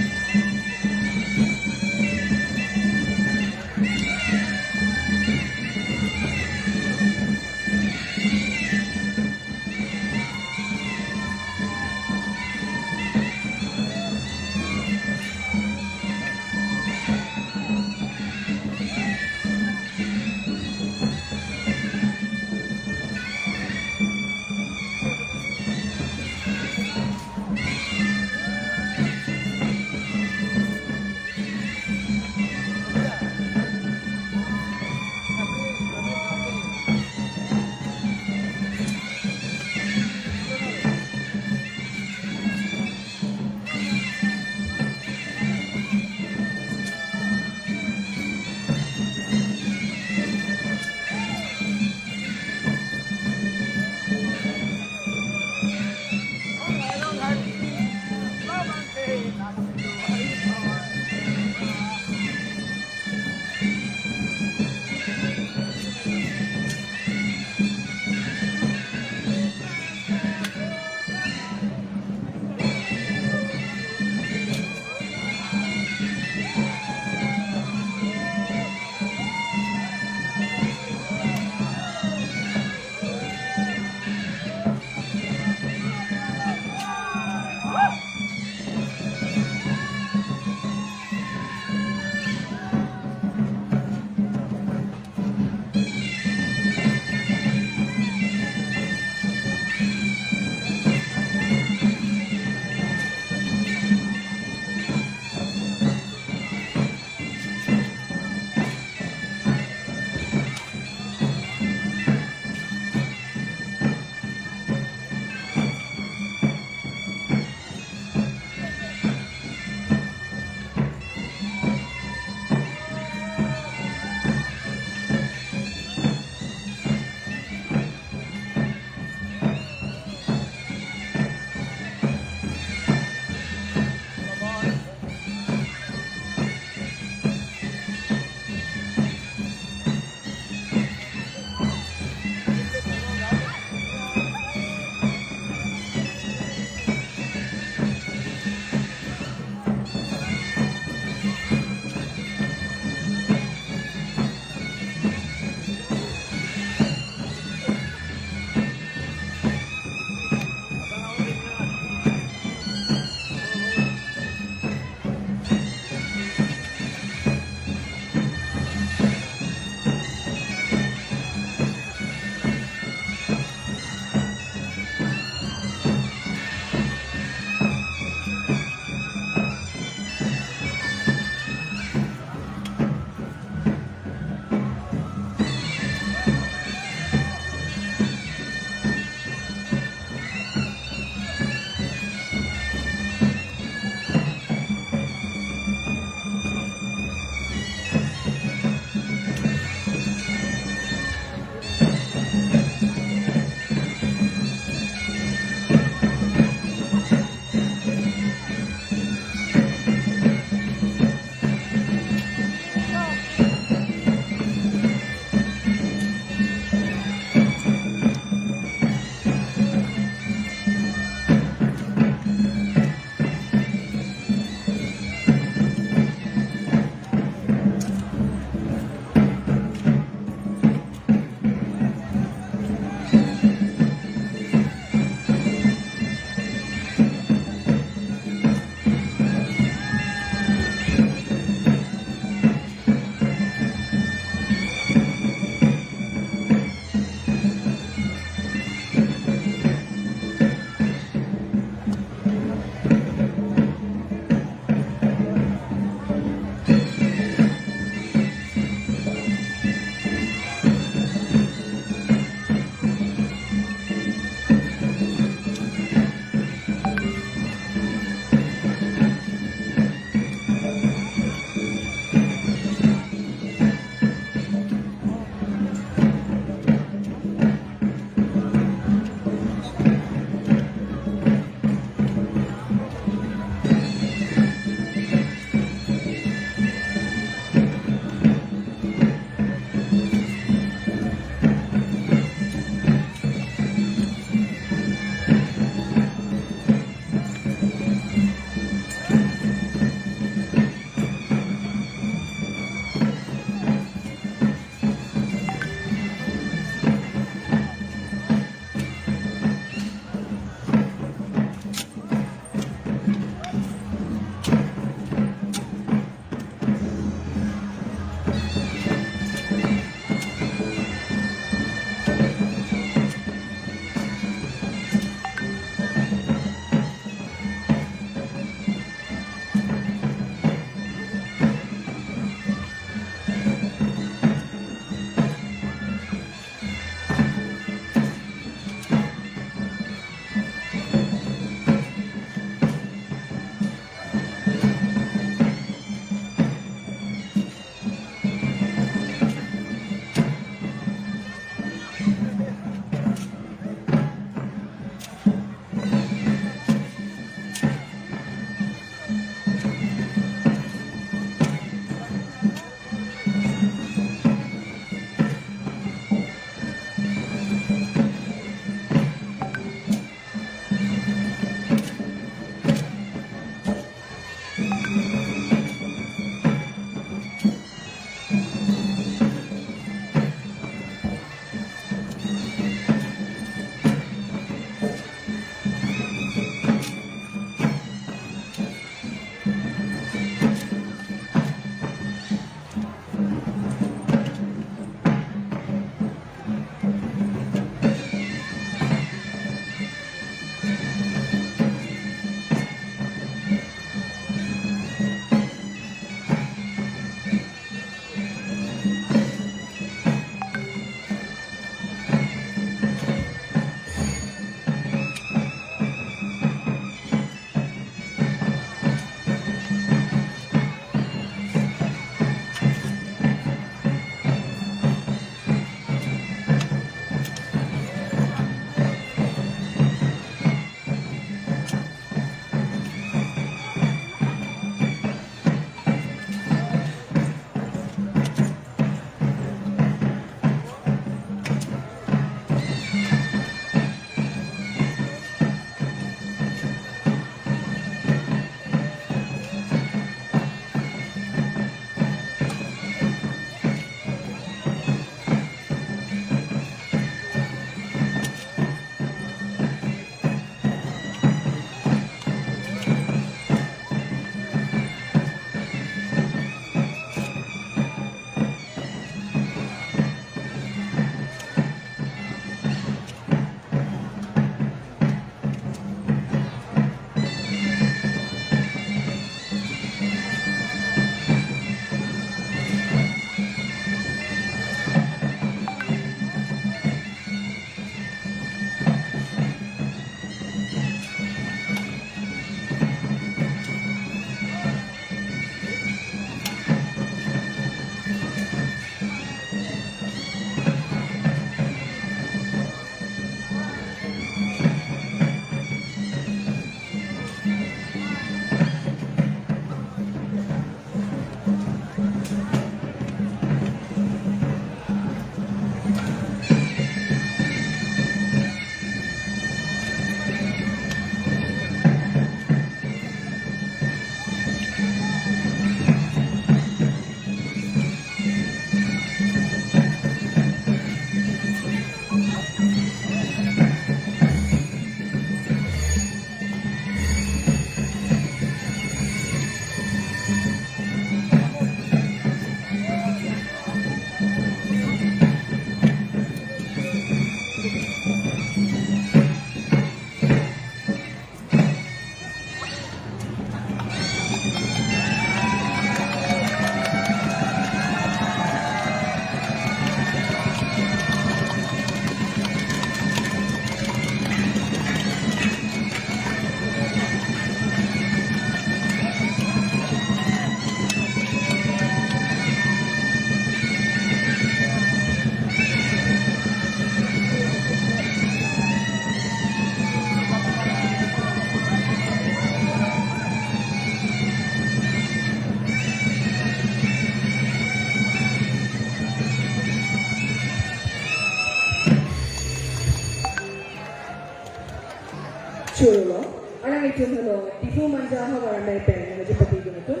Chorolo, alanglitum helo Diphu Manja Havar Amei pen nangkachepatedun atum.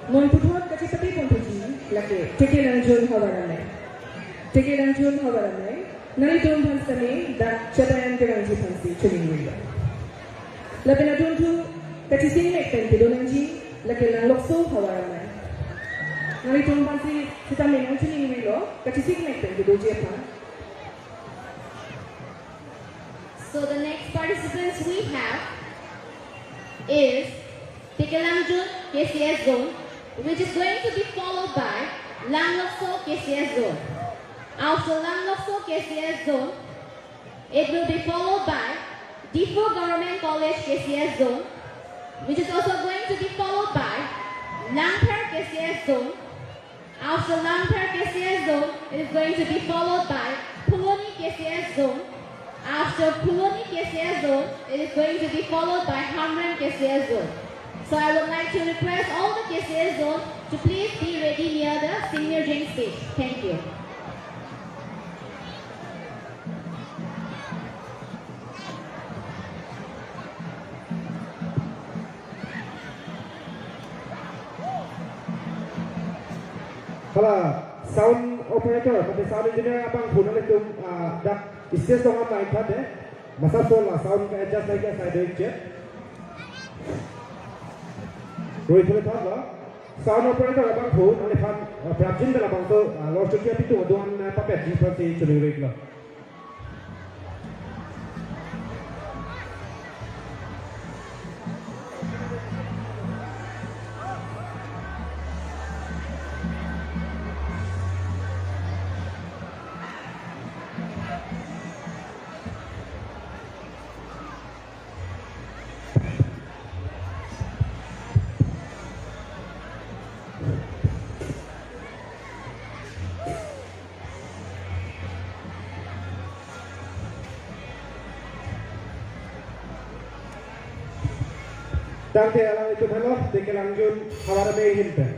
Non puthot kachepate ponthuji lake Tekelangjun Havar Amei. Tekelangjun Havar Amei, nanglitum aphan sitame dak Chetayan Terangji aphansi choningrilo. Lapen adunthu kachesingmek pen kedo nangji lake Langlokso Havar Amei. Nanglitum aphansi sitame nangchoningrilo kachesingmek pen kedoji aphan. So the next participants we have is Tekelangjun K C S zone, which is going to be followed by Langlokso K C S zone. After Langlokso K C S zone, it will be followed by Diphu Government College K C S zone, which is also going to be followed by Langpher K C S zone. After Langpher K C S zone, it is going to be followed by Phuloni K C S zone. After Phuloni K C S zone, it is going to be followed by Hamren K C S zone. So I would like to request all the K C S zone to please be ready near the senior drink stage. Thank you. Hala sound operator, mate sound engineer abangphu nanglitum, ah, dak stage along amai thade. Masap so la sound ka adjust lagi asai do-ik chet. Rui thule thot lo. Sound operator abangphu nangliphan, ah, prapjin da labangso, ah, lor chukia pitu aduan, ah, papetji aphansi choningrilo. Tangte alanglitum helo, Tekelangjun Havar Amei ahin pen.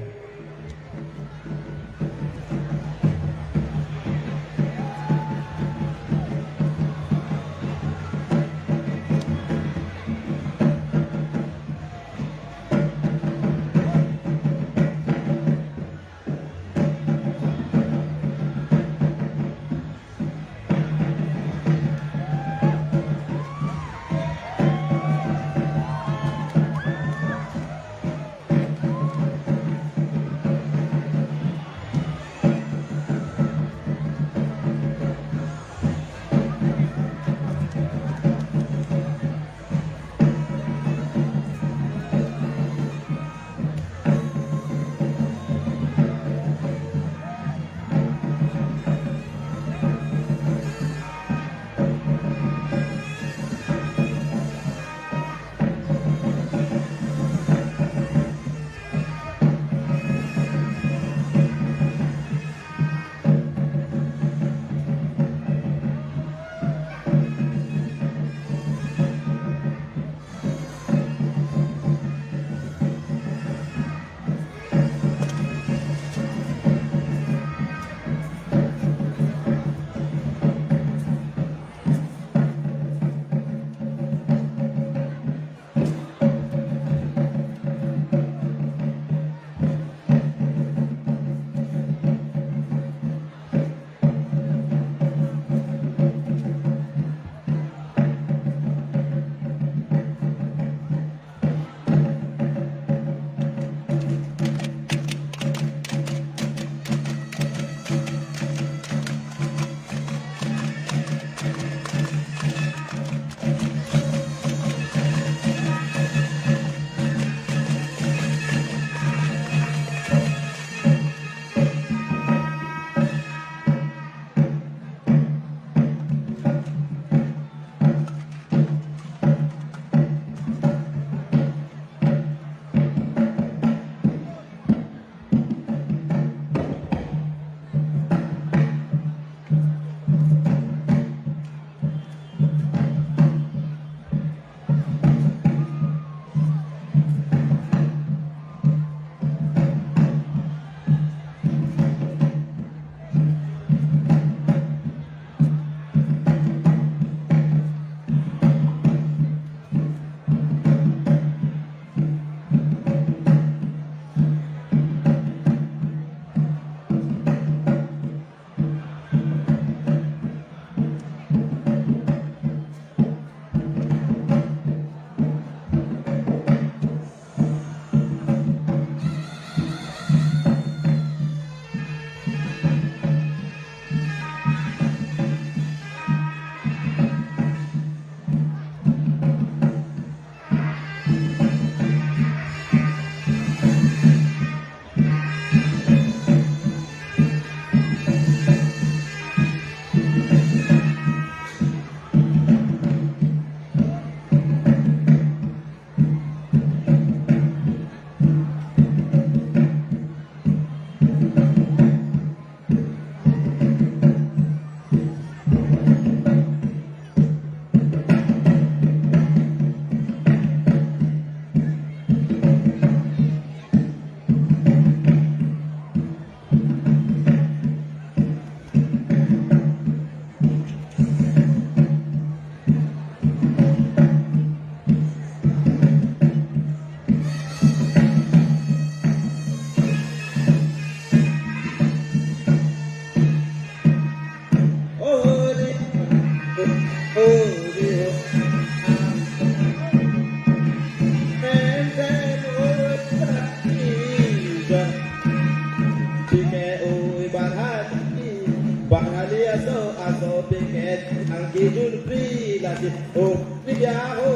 Piket angki jun pri lasi ho ri ya ho,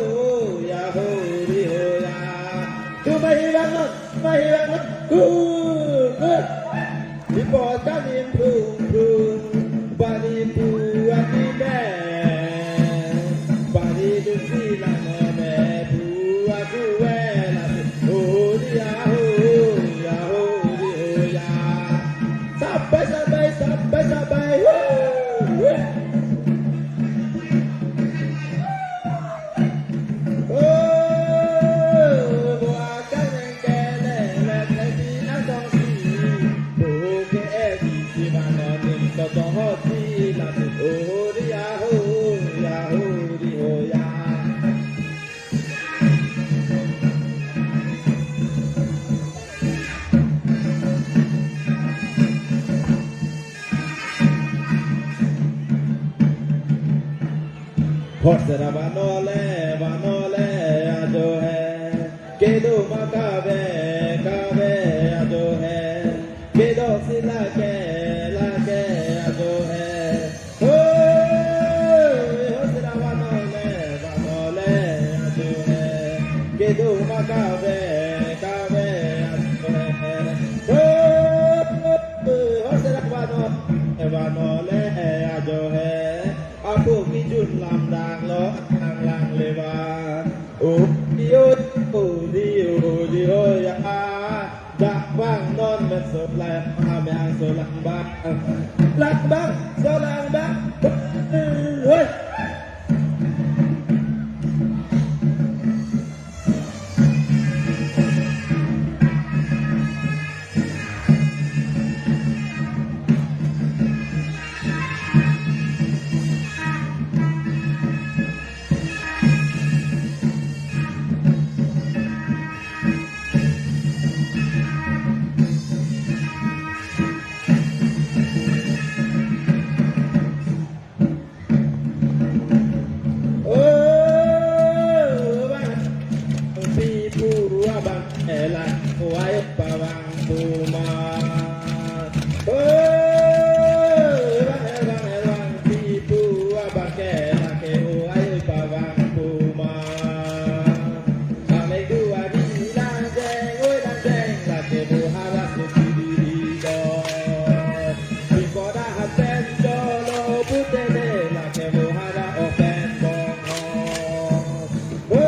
ya ho ri ho ya. Chuma hi vangnon, chuma hi vangnon, kur, kur. Ipot kanin plung plung, pani pu aki me. Pani jun pri lano me pu aku we lasi ho ri ya ho, ya ho ri ho ya. Sabai, sabai, sabai, sabai. Woo! Woo! Oh, bo akan neng kele, let let di asong si. Bo ke e di si vangnon ning to to ho si lasi ho ri ya ho, ya ho ri ho ya. Hosera vano le, vano le ajo hai. Kedo ma kave, kave ajo hai. Kedo si lake, lake ajo hai. Hoi, hosera vano le, vano le ajo hai. Kedo ma kave, kave ajo hai. Hoi, hosera vano, vano le ajo hai. Apo kijun lamdang lo, lang lang levan. Oh, di, oh, di, oh, di, oh, ya. Dak vangnon men so lang, amang so lang bang. Lang bang, so lang bang. Hoi. Oh, bang, pipu abang, elang, wai pavang puma. Oh, bang, bang, bang, pipu abang, ke, lake, wai pavang puma. Aleng duari lang jeng, oi lang jeng, lake bo hara suti diri do. Bikoda hapen jolo pute de, lake bo hara open bong ho. Ho,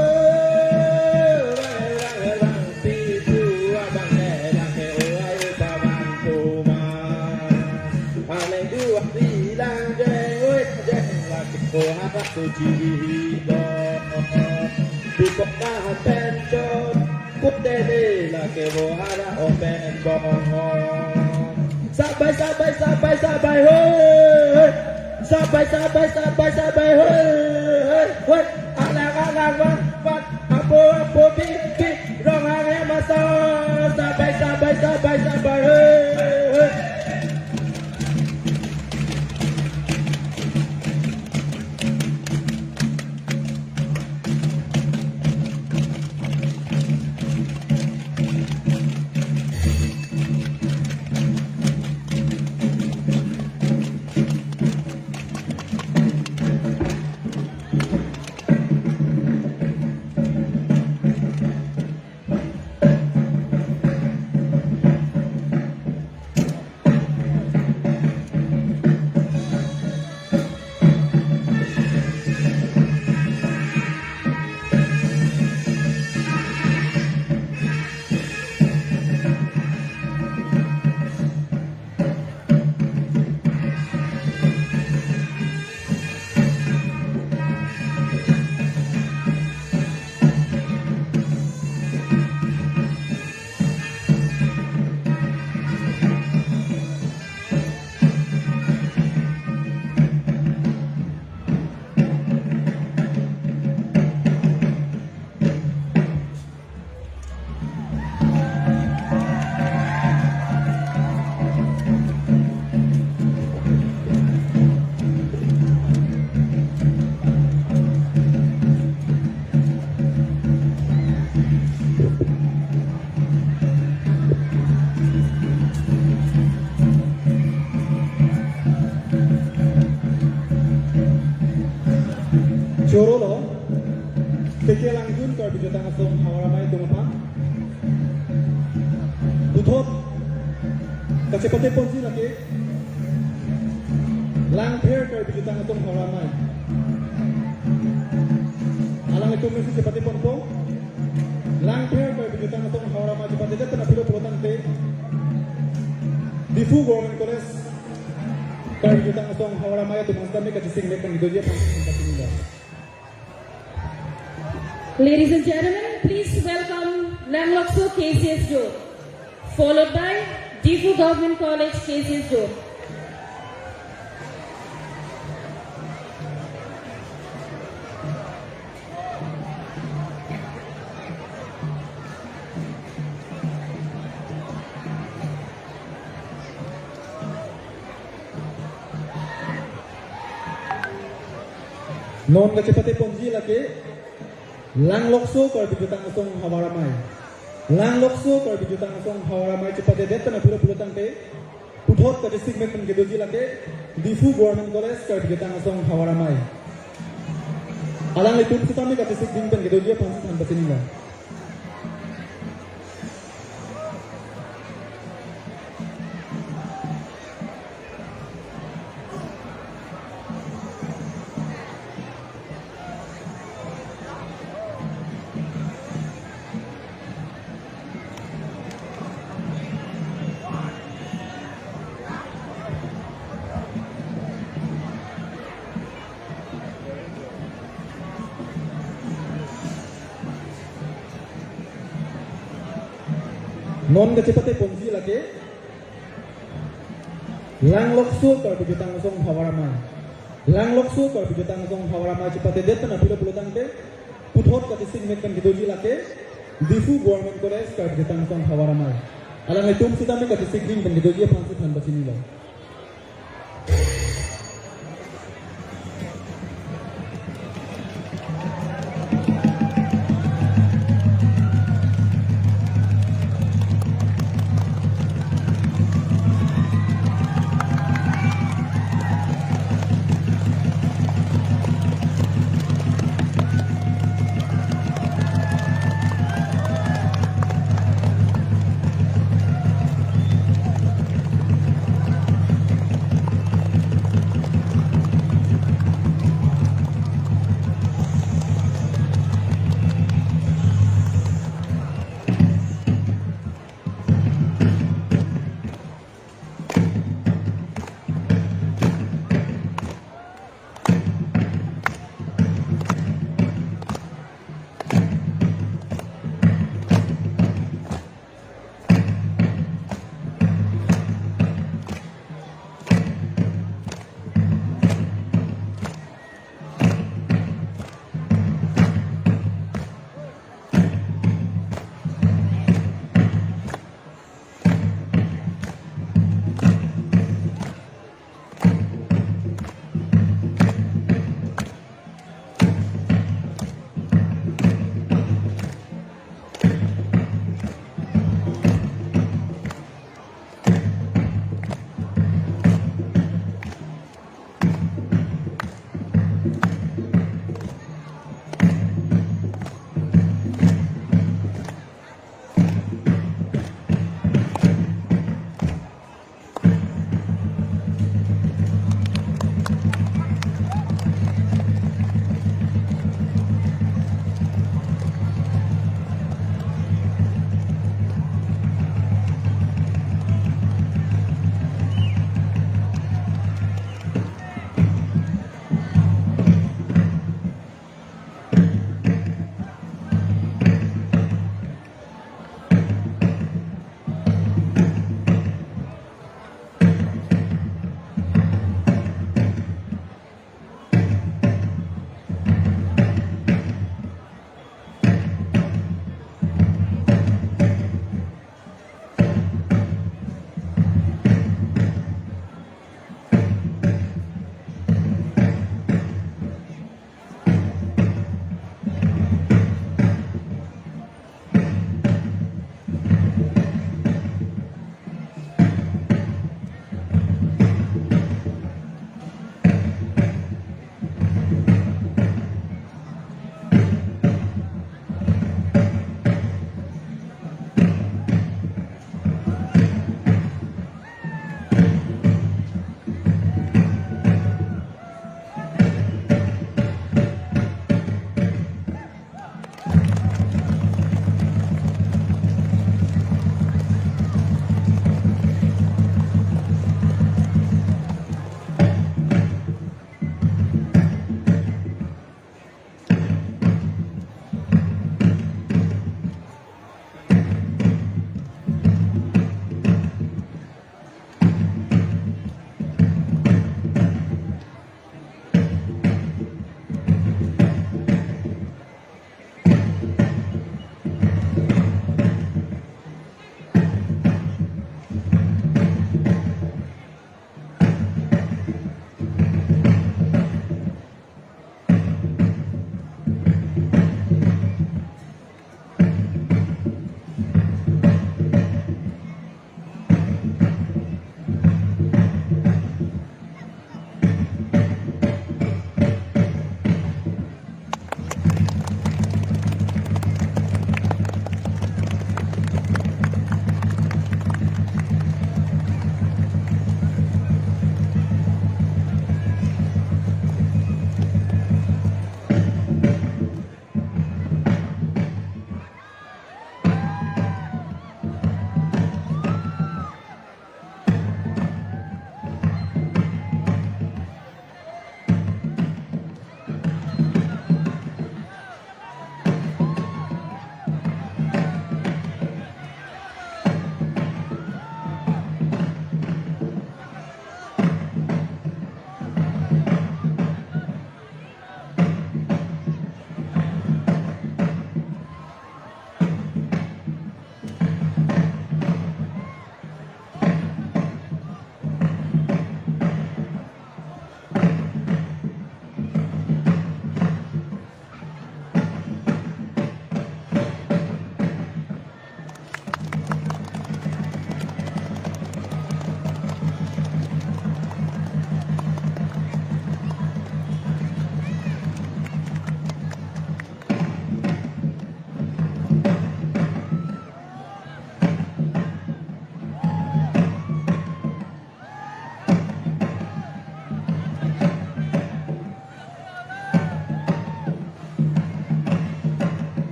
rang, rang, rang, pipu abang de, lake oi pavang puma. Aleng duari lang jeng, oi jeng, lake bo hara suti diri do. Bikoda hapen jolo pute de, lake bo hara open bong ho. Sabai, sabai, sabai, sabai, hoi, hoi. Sabai, sabai, sabai, sabai, hoi, hoi, hoi. Alang, alang, van, van. Apo, apo, pi, pi. Rong hang hem aso. Sabai, sabai, sabai, sabai, hoi, hoi. Chorolo, Teke Langdun Karbi Jutang Asong Havar Amei atum aphan. Puthot kachepate ponji lake Langpher Karbi Jutang Asong Havar Amei. Alanglitum si chepate ponpo. Langpher Karbi Jutang Asong Havar Amei chepatedet aphi lo pulotangte, Diphu Government College Karbi Jutang Asong Havar Amei atum aphan sitame kachesik mek pen kedoji aphan sitame kachesik mek. Ladies and gentlemen, please welcome Langlokso K C S Jot, followed by Diphu Government College K C S Jot. Non kachepate ponji lake Langlokso Karbi Jutang Asong Havar Amei. Langlokso Karbi Jutang Asong Havar Amei chepatedet aphi lo pulotangte, puthot kachesik mek pen kedoji lake Diphu Government College Karbi Jutang Asong Havar Amei. Alanglitum sitame kachesik ding pen kedoji aphan sitame kachesik mek. Non kachepate ponji lake Langlokso Karbi Jutang Asong Havar Amei. Langlokso Karbi Jutang Asong Havar Amei chepatedet aphi lo pulotangte, puthot kachesik mek pen kedoji lake Diphu Government College Karbi Jutang Asong Havar Amei. Alanglitum sitame kachesik ding pen kedoji aphan sitame kachesik mek.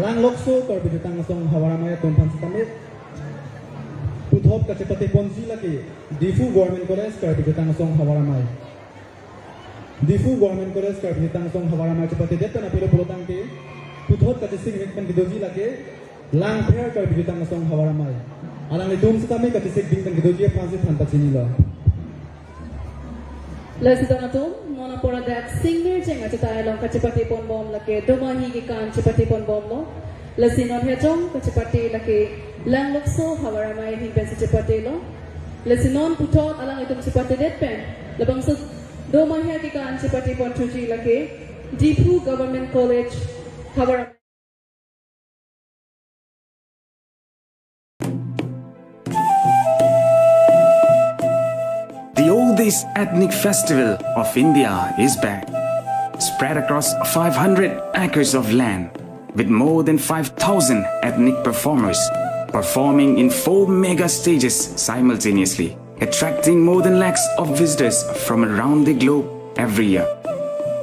Langlokso Karbi Jutang Asong Havar Amei atum aphan sitame puthot kachepate ponji lake Diphu Government College Karbi Jutang Asong Havar Amei. Diphu Government College Karbi Jutang Asong Havar Amei chepate det pen apilo pulo tangte puthot kachesik mek pen kedoji lake Langpher Karbi Jutang Asong Havar Amei. Alanglitum sitame kachesik ding pen kedoji aphan si than pachinilo. Lasi don atum, non apor adak singmir jeng achetai along kachepate ponbom lake Domahi kekan chepate ponbomlo. Lasi non hejong kachepate lake Langlokso Havar Amei ahin pensi chepatelo. Lasi non puthot alanglitum chepate det pen labangso Domahi kekan chepate ponthuji lake Diphu Government College Havar Amei. The oldest ethnic festival of India is back, spread across five hundred acres of land, with more than five thousand ethnic performers performing in four mega stages simultaneously, attracting more than lakhs of visitors from around the globe every year.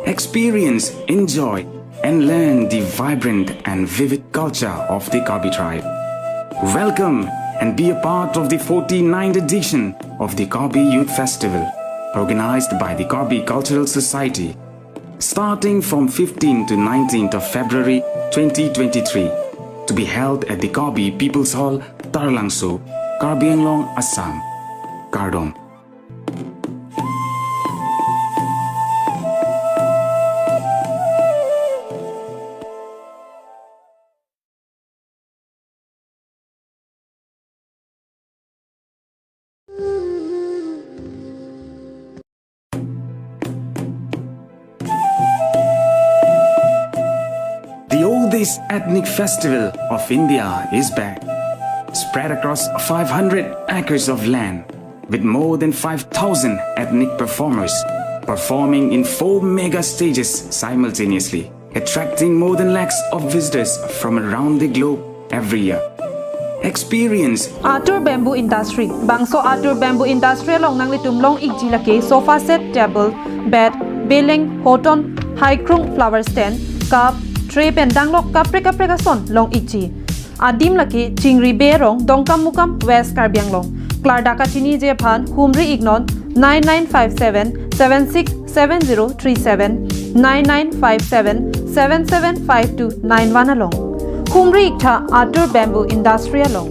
Experience, enjoy, and learn the vibrant and vivid culture of the Karbi tribe. Welcome and be a part of the forty-ninth edition of the Karbi Youth Festival, organized by the Karbi Cultural Society, starting from fifteenth to nineteenth of February twenty twenty-three, to be held at the Karbi People's Hall, Taralangso, Karbi Anglong, Assam. Kardom. The oldest ethnic festival of India is back, spread across five hundred acres of land, with more than five thousand ethnic performers performing in four mega stages simultaneously, attracting more than lakhs of visitors from around the globe every year. Experience. Atur Bamboo Industry. Bangso Atur Bamboo Industry along nanglitum long-ikji lake sofa set, table, bed, beleng, hoton, haikrung, flower stand, cup, tray pen danglok kaprek kaprek ason long-ikji. Adim lake Chingri Bey arong, Dongkamukam, West Karbi Anglong. Klardak kachiniji aphan humri-iknon nine nine five seven seven six seven zero three seven, nine nine five seven seven seven five two nine one along. Humri-iktha Atur Bamboo Industry along.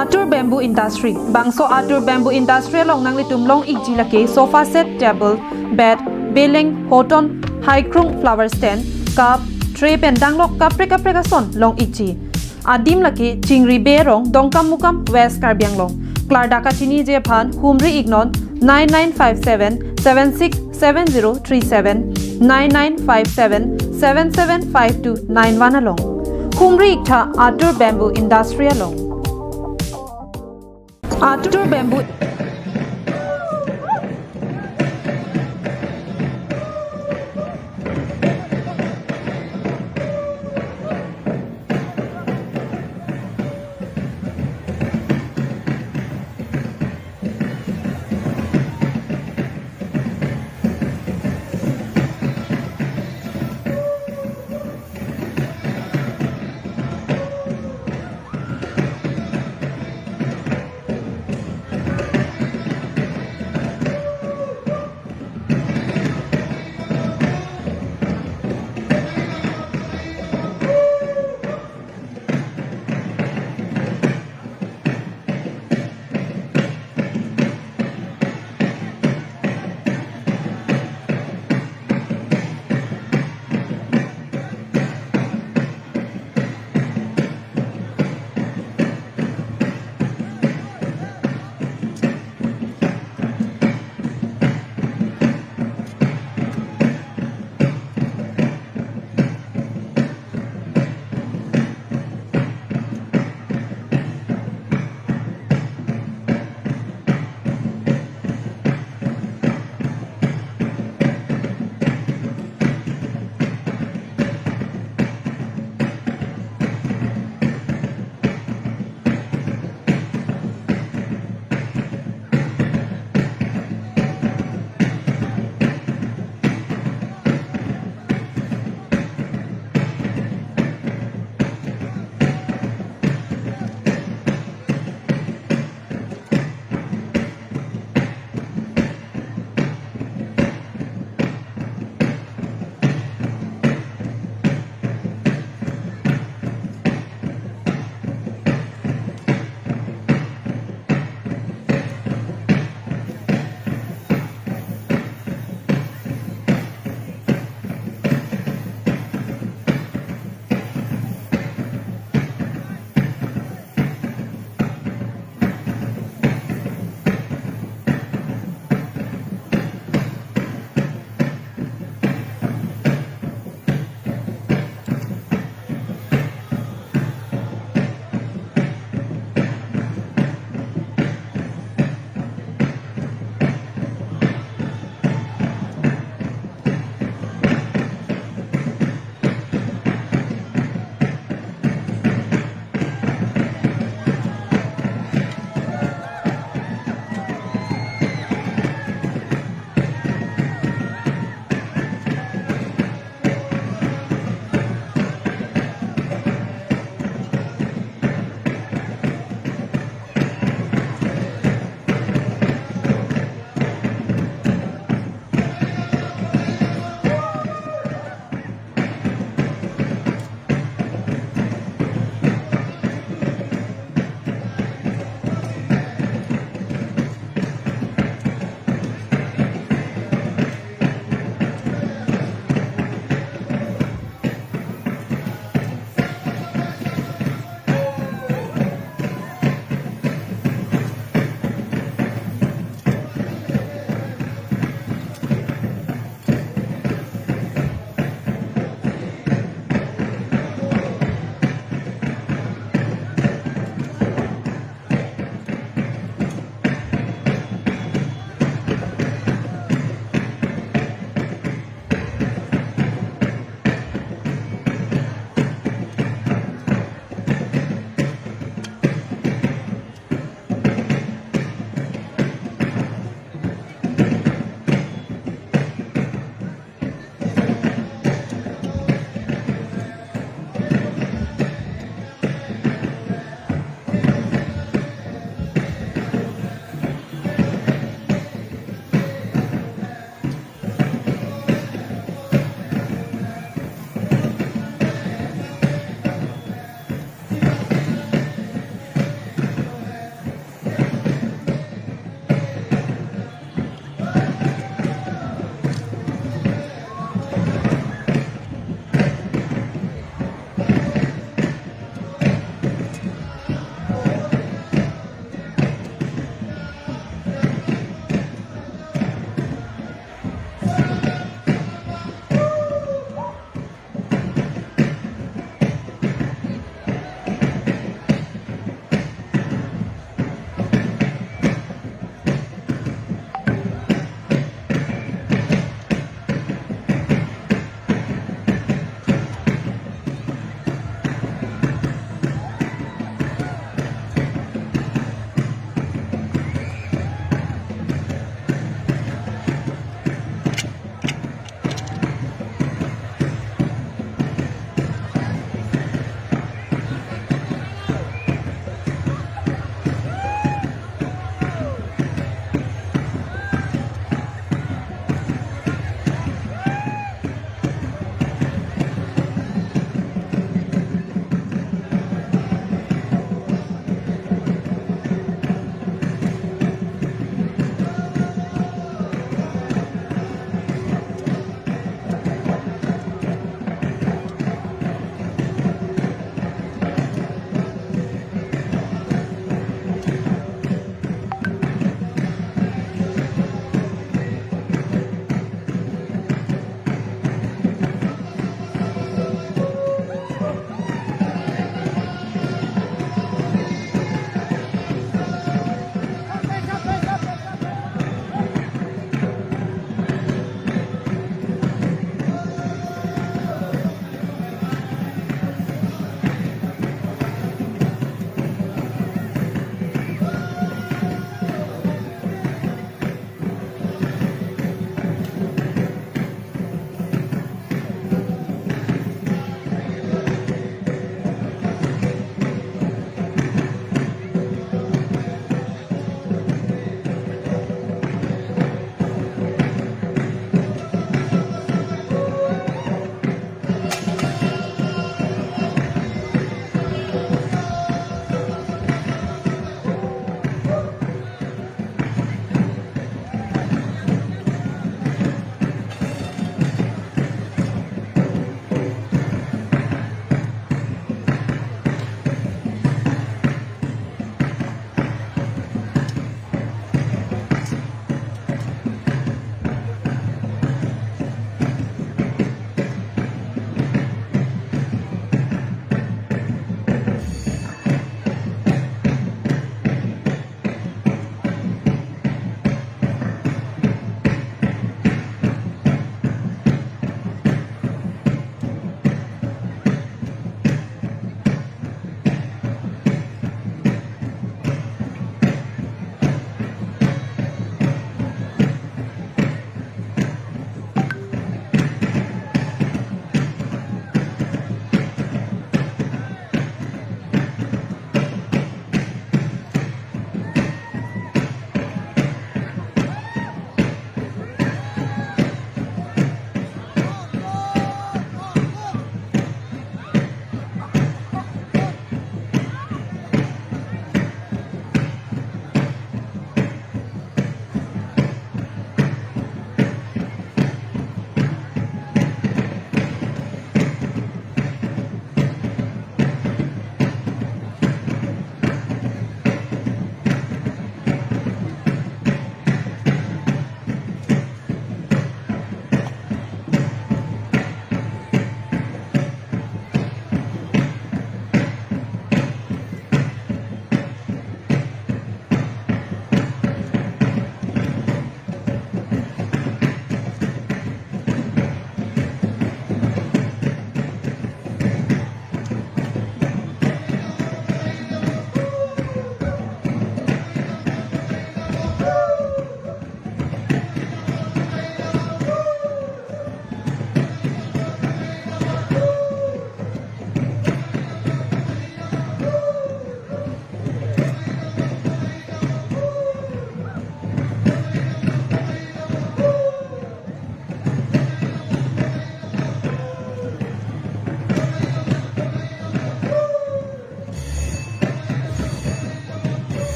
Atur Bamboo Industry. Bangso Atur Bamboo Industry along nanglitum long-ikji lake sofa set, table, bed, beleng, hoton, haikrung, flower stand, cup, tray pen danglok kaprek kaprek ason long-ikji. Adim lake Chingri Bey arong, Dongkamukam, West Karbi Anglong. Klardak kachiniji aphan humri-iknon nine nine five seven seven six seven zero three seven, nine nine five seven seven seven five two nine one along. Humri-iktha Atur Bamboo Industry along. Atur Bamboo.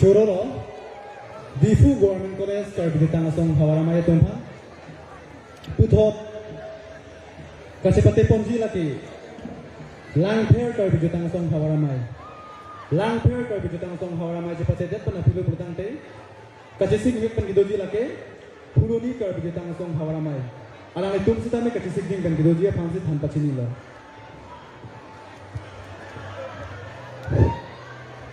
Chorolo, Diphu Government College Karbi Jutang Asong Havar Amei atum aphan puthot kachepate ponji lake Langpher Karbi Jutang Asong Havar Amei. Langpher Karbi Jutang Asong Havar Amei chepatedet pen aphi lo pulotangte, kachesik mek pen kedoji lake Phuloni Karbi Jutang Asong Havar Amei. Alanglitum sitame kachesik ding pen kedoji aphansi than pachinilo.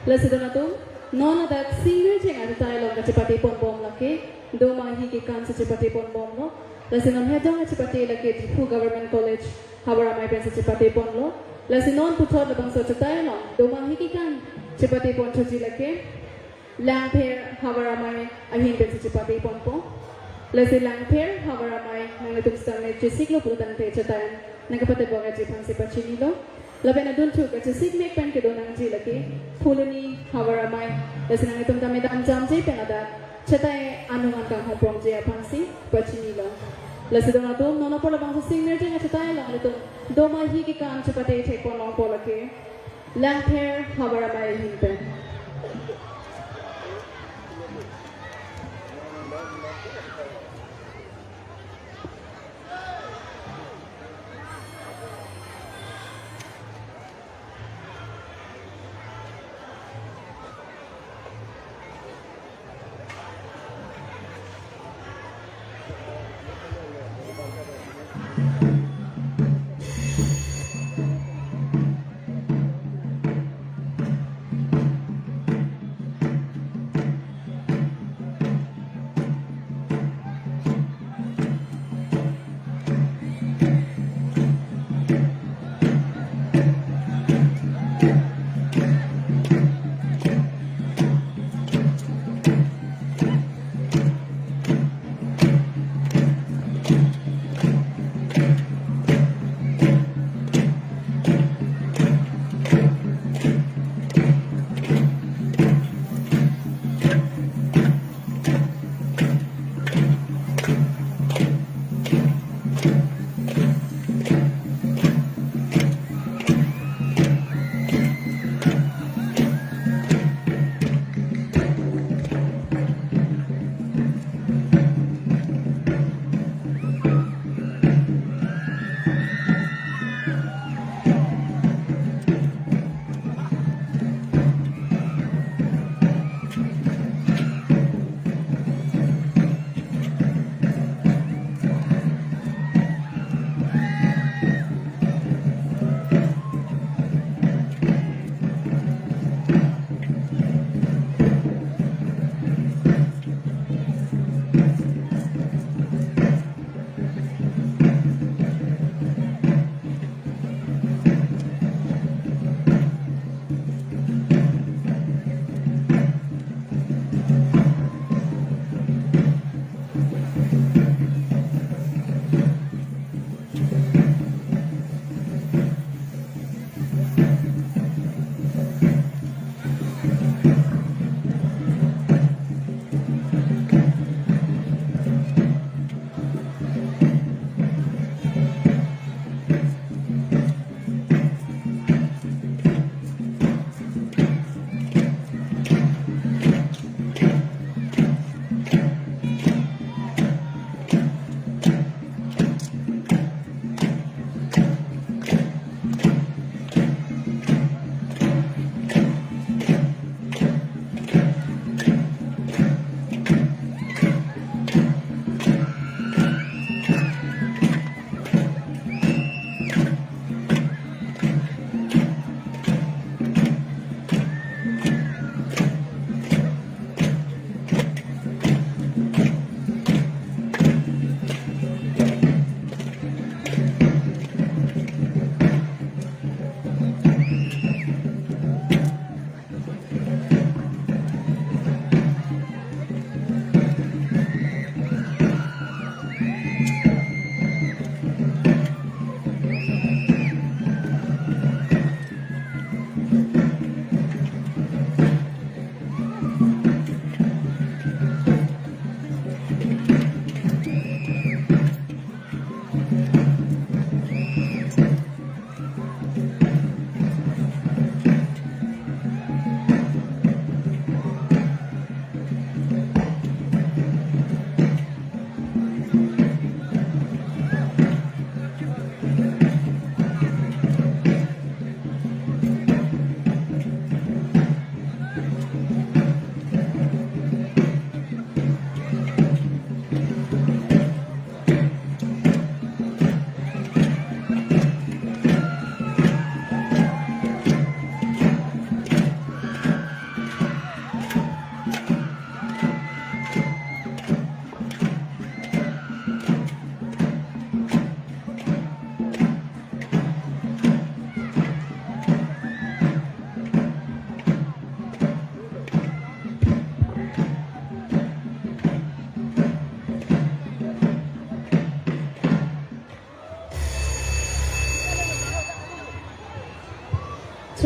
Lasi don atum, non adak singner cheng achutai along kachepate ponbom lake Doma Hi Kekan si chepate ponbomlo. Lasi non hedong kachepate lake Diphu Government College Havar Amei pensi chepate ponlo. Lasi non puthot labangso achutai along Doma Hi Kekan chepate ponthuji lake Langpher Havar Amei ahin pensi chepate ponpo. Lasi Langpher Havar Amei, nanglitum sitame chesiklo pulotangte achutai nangkepate bom aji aphansi pachinilo. Lapen adunthu kachesik mek pen kedo nangji lake Phuloni Havar Amei. Lasi nanglitum tame damjamji pen ladak achutai anung an kanghon ponji aphansi pachinilo. Lasi don atum, non apor labangso singner cheng achutai along nanglitum Doma Hi Kekan chepate thek pon longpo lake Langpher Havar Amei ahin pen.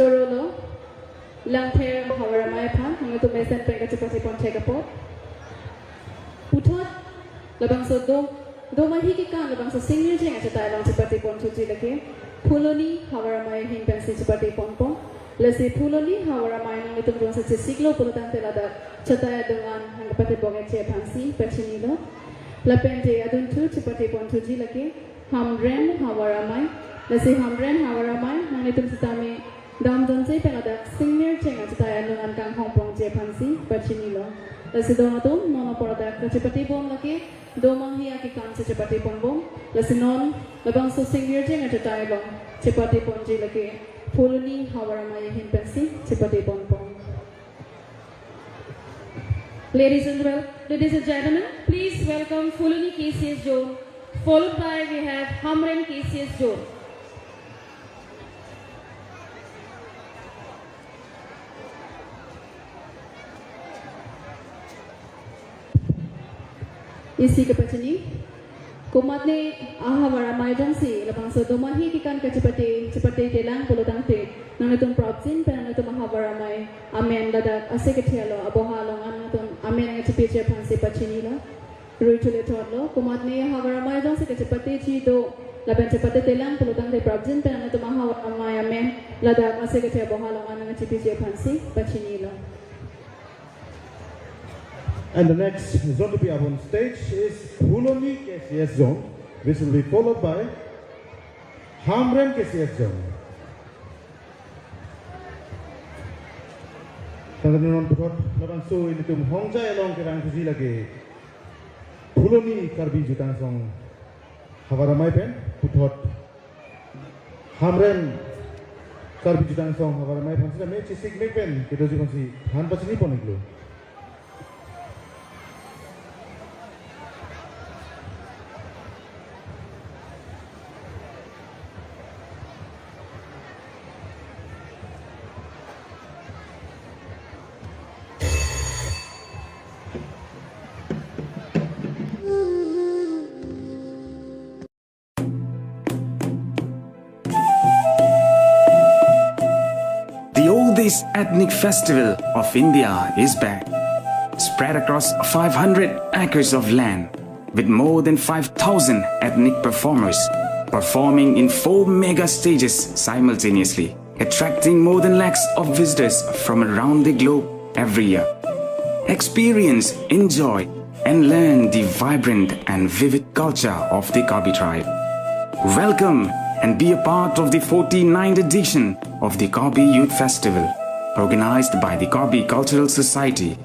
Chorolo, Langther Havar Amei aphan, nanglitum mesen pen kachepate pon thek apot. Puthot, labangso do, domahi kekan, labangso singmirjeng achatai along chepate pon thuji lake, Phuloni Havar Amei ahin pensi chepate ponpo. Lasi Phuloni Havar Amei nanglitum jongsi chesiklo pulotangte ladak chatai adung an nangkepate bok-etji aphansi pachinilo. Lapen te adunthu chepate pon thuji lake, Hamren Havar Amei. Lasi Hamren Havar Amei, nanglitum sitame damdunsi pen ladak singmirjeng achatai along an kanghong pongji aphansi pachinilo. Lasi don atum, non apor ladak kachepate bom lake, domahi akekan si chepate ponbom. Lasi non, labangso singmirjeng achatai along chepate ponji lake, Phuloni Havar Amei ahin pensi chepate ponbom. Ladies and, well, ladies and gentlemen, please welcome Phuloni K C S Zone, followed by we have Hamren K C S Zone. Isi kepachini. Komatne ahavar amei jongsi labangso domahi kekan kachepate, chepate telang pulotangte, nanglitum prapjin pen nanglitum ahavar amei amen ladak ase kethe alo aboha along an nanglitum amen nangchepiji aphansi pachinilo. Rui thule thotlo, komatne ahavar amei jongsi kachepateji do lapen chepate telang pulotangte prapjin pen nanglitum ahavar amei amen ladak ase kethe aboha along an nangchepiji aphansi pachinilo. And the next zone to be up on stage is Phuloni K C S Zone, which will be followed by Hamren K C S Zone. Tangka non puthot labangso ilitum hongjai along kerang thuji lake Phuloni Karbi Juthang Asong havar amei pen, puthot Hamren Karbi Juthang Asong havar amei aphan sitame chesik mek pen kedoji aphansi than pachini pon-iklo. The oldest ethnic festival of India is back, spread across five hundred acres of land, with more than five thousand ethnic performers performing in four mega stages simultaneously, attracting more than lakhs of visitors from around the globe every year. Experience, enjoy, and learn the vibrant and vivid culture of the Karbi tribe. Welcome and be a part of the forty-ninth edition of the Karbi Youth Festival, organized by the Karbi Cultural Society.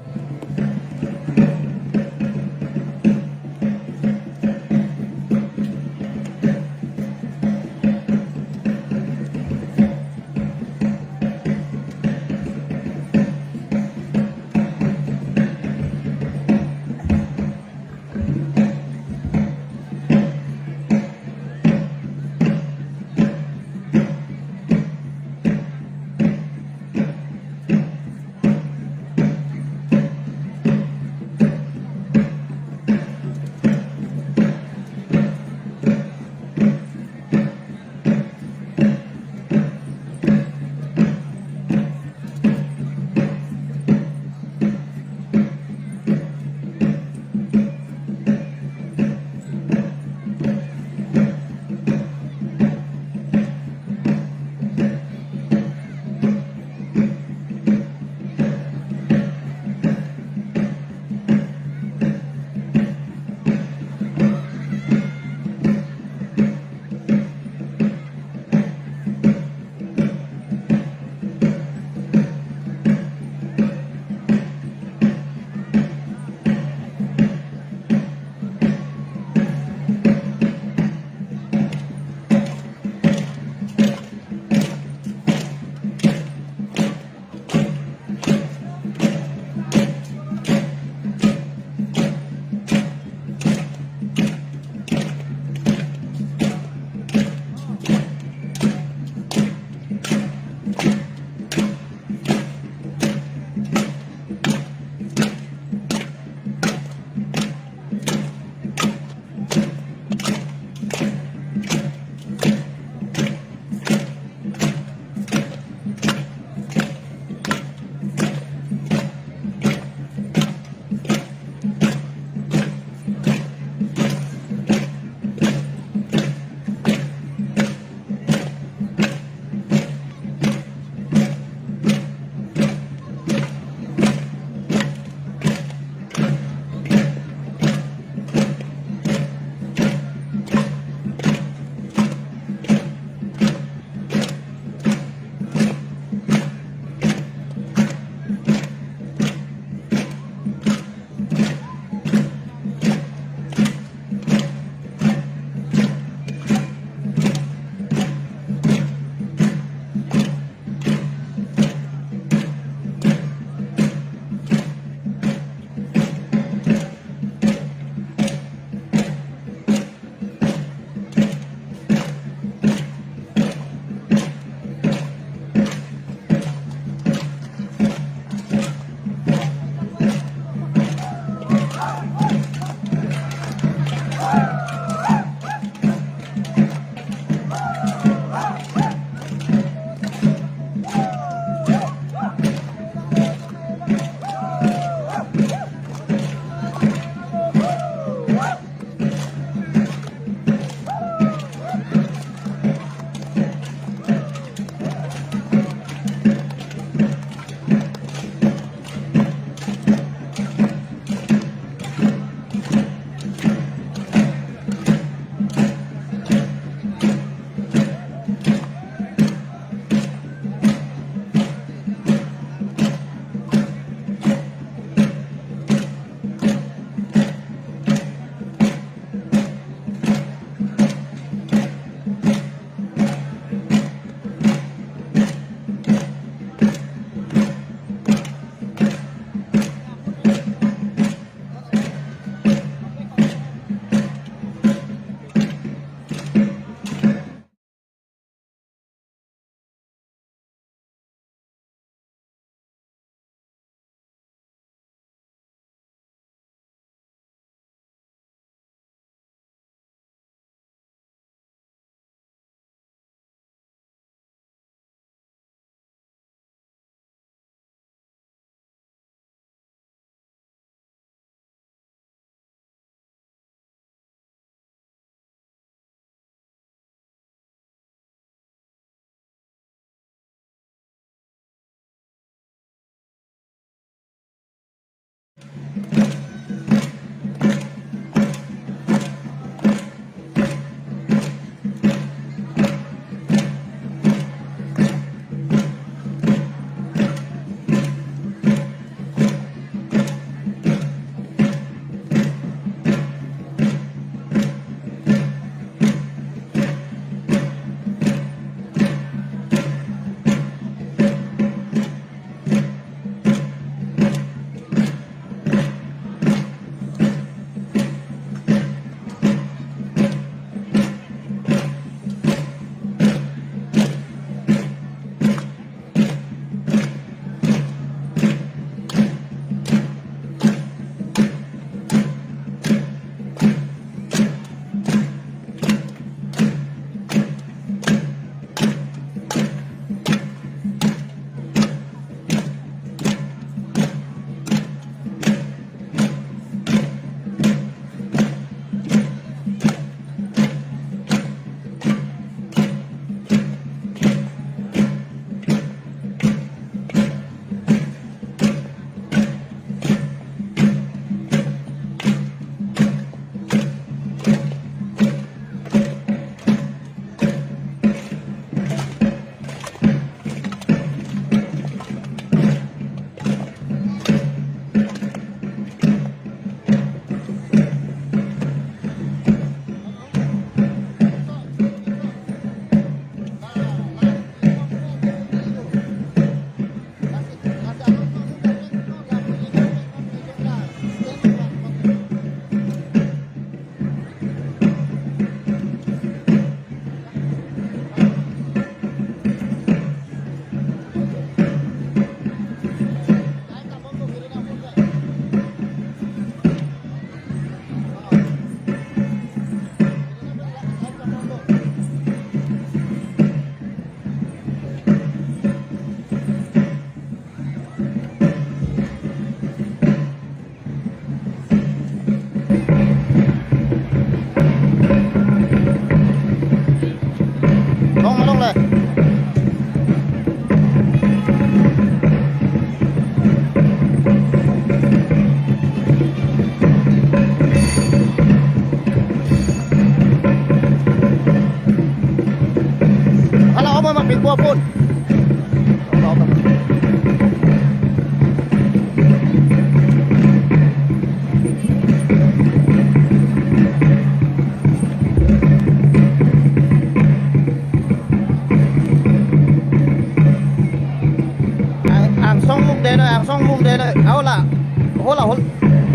Hola, hola, hol,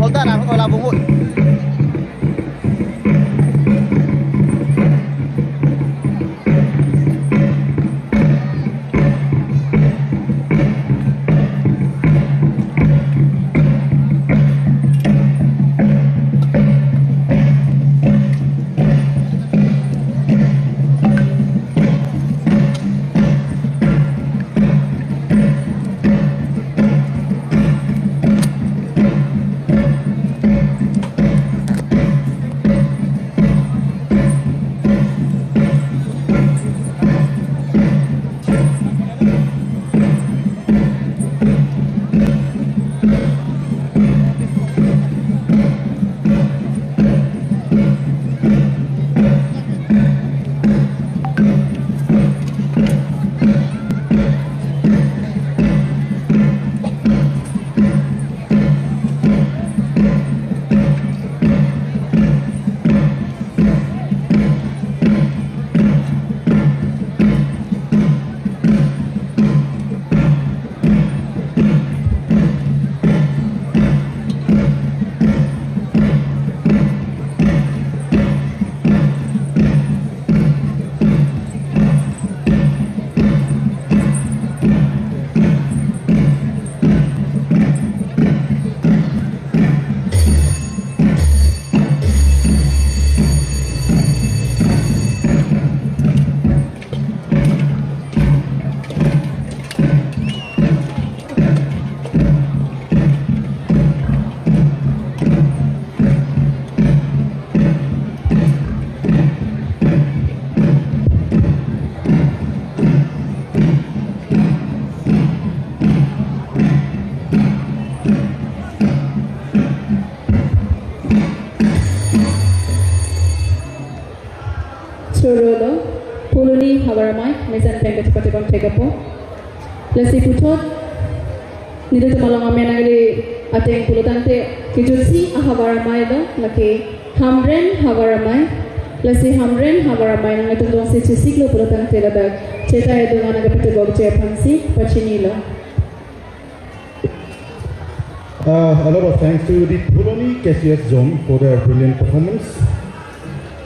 hola, bumut. Chorolo, Phuloni Havar Amei, mesen pen kachepate bang thek-apo. Lasi puthot, nelitum along amen nangli ateng pulo tangte, kejutsi ahavar amei lo, lake Hamren Havar Amei, lasi Hamren Havar Amei nanglitum jongsi chesiklo pulo tangte ladak, chetai adung an nangkepate bok je aphansi, pachinilo. Uh, a lot of thanks to the Phuloni K C S zone for their brilliant performance.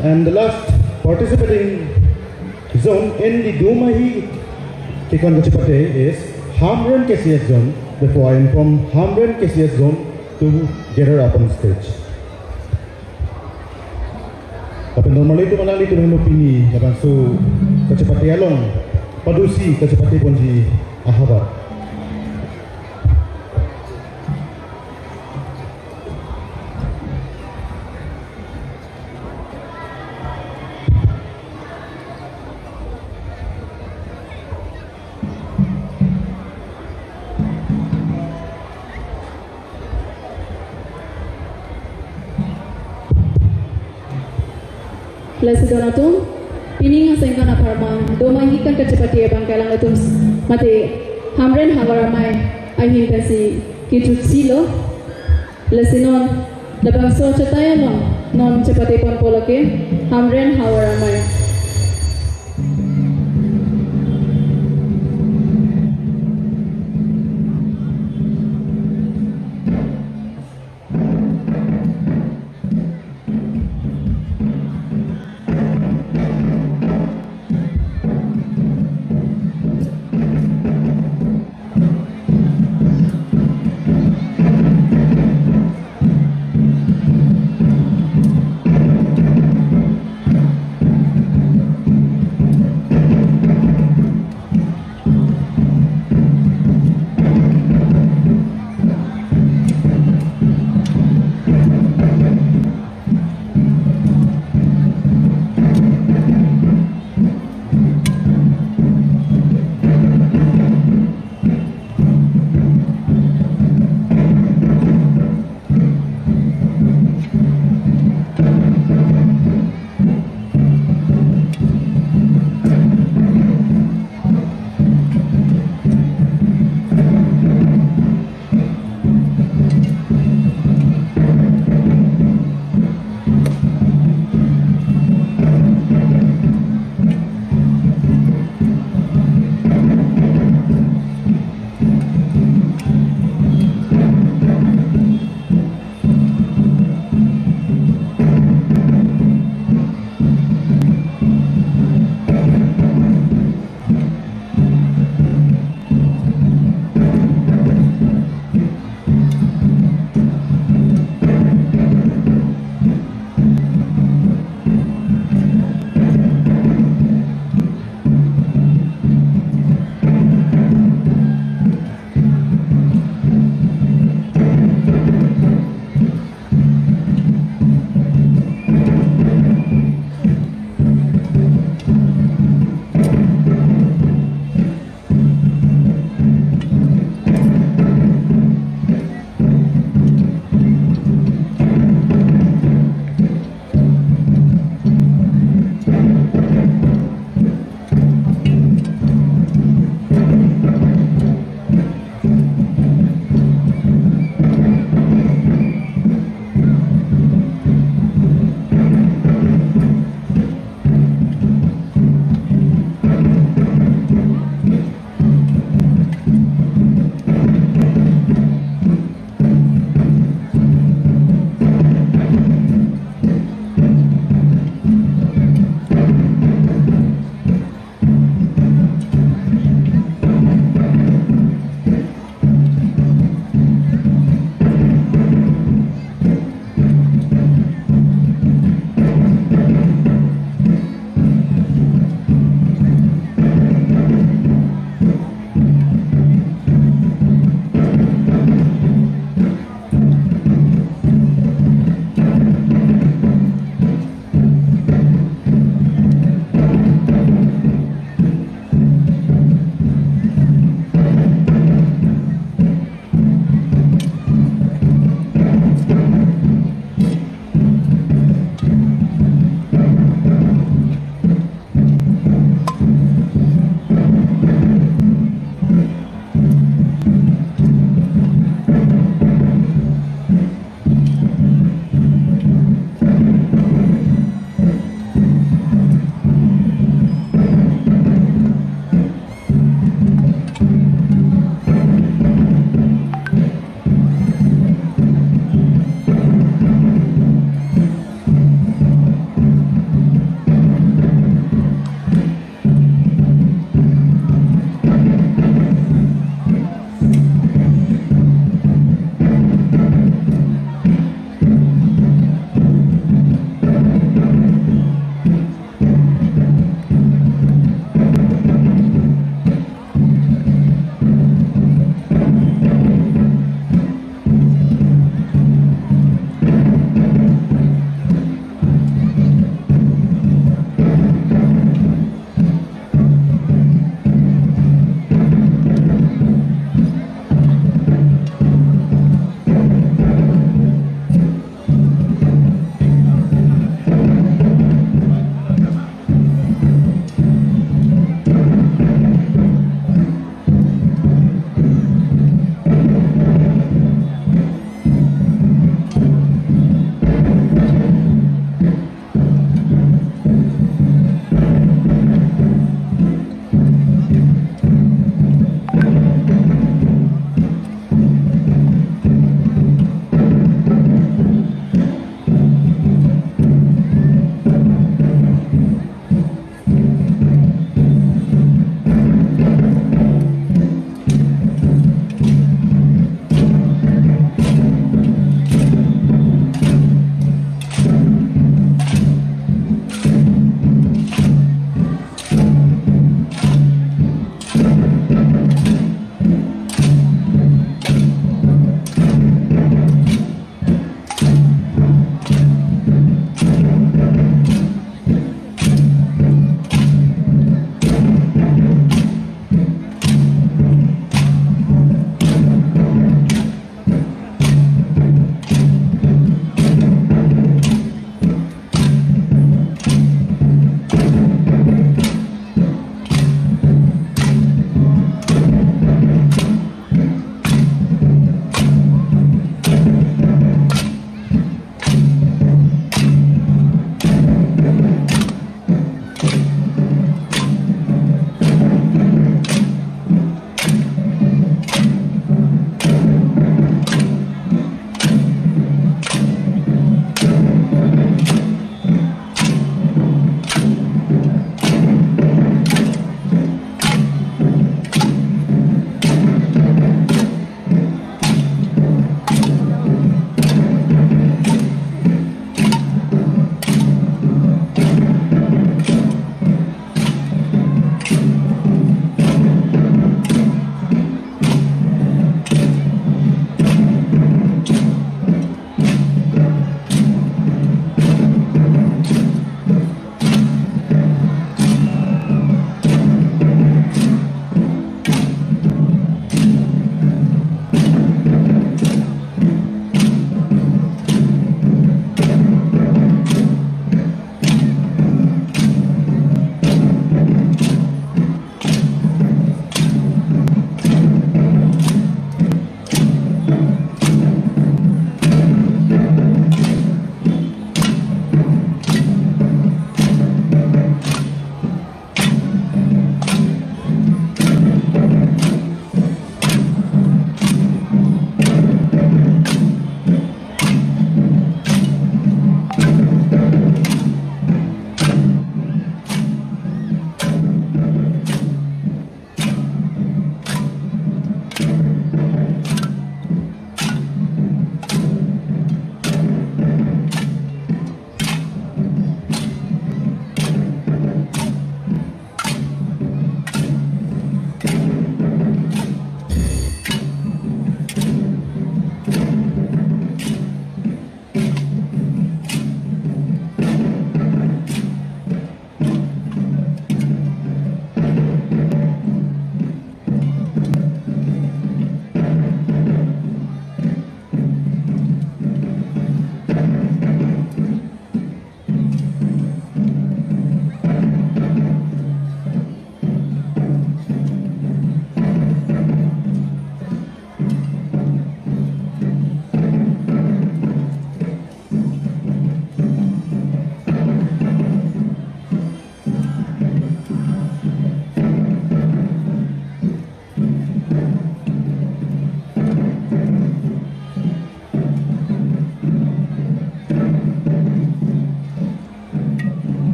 And the last participating zone in the Domahi Kekon Kachepate is Hamren K C S zone. Therefore, I inform Hamren K C S zone to gather up on stage. Lapen normally itum alanglitum heno pini labangso kachepate along padusi kachepate ponji ahavar. Lasi don atum, pining asengkan apharman, Domahi Kekon Kachepate abang ke alanglitum mate Hamren Havar Amei ahin pensi kejutsilo. Lasi non, labangso chetai along, non chepate ponpo lake, Hamren Havar Amei.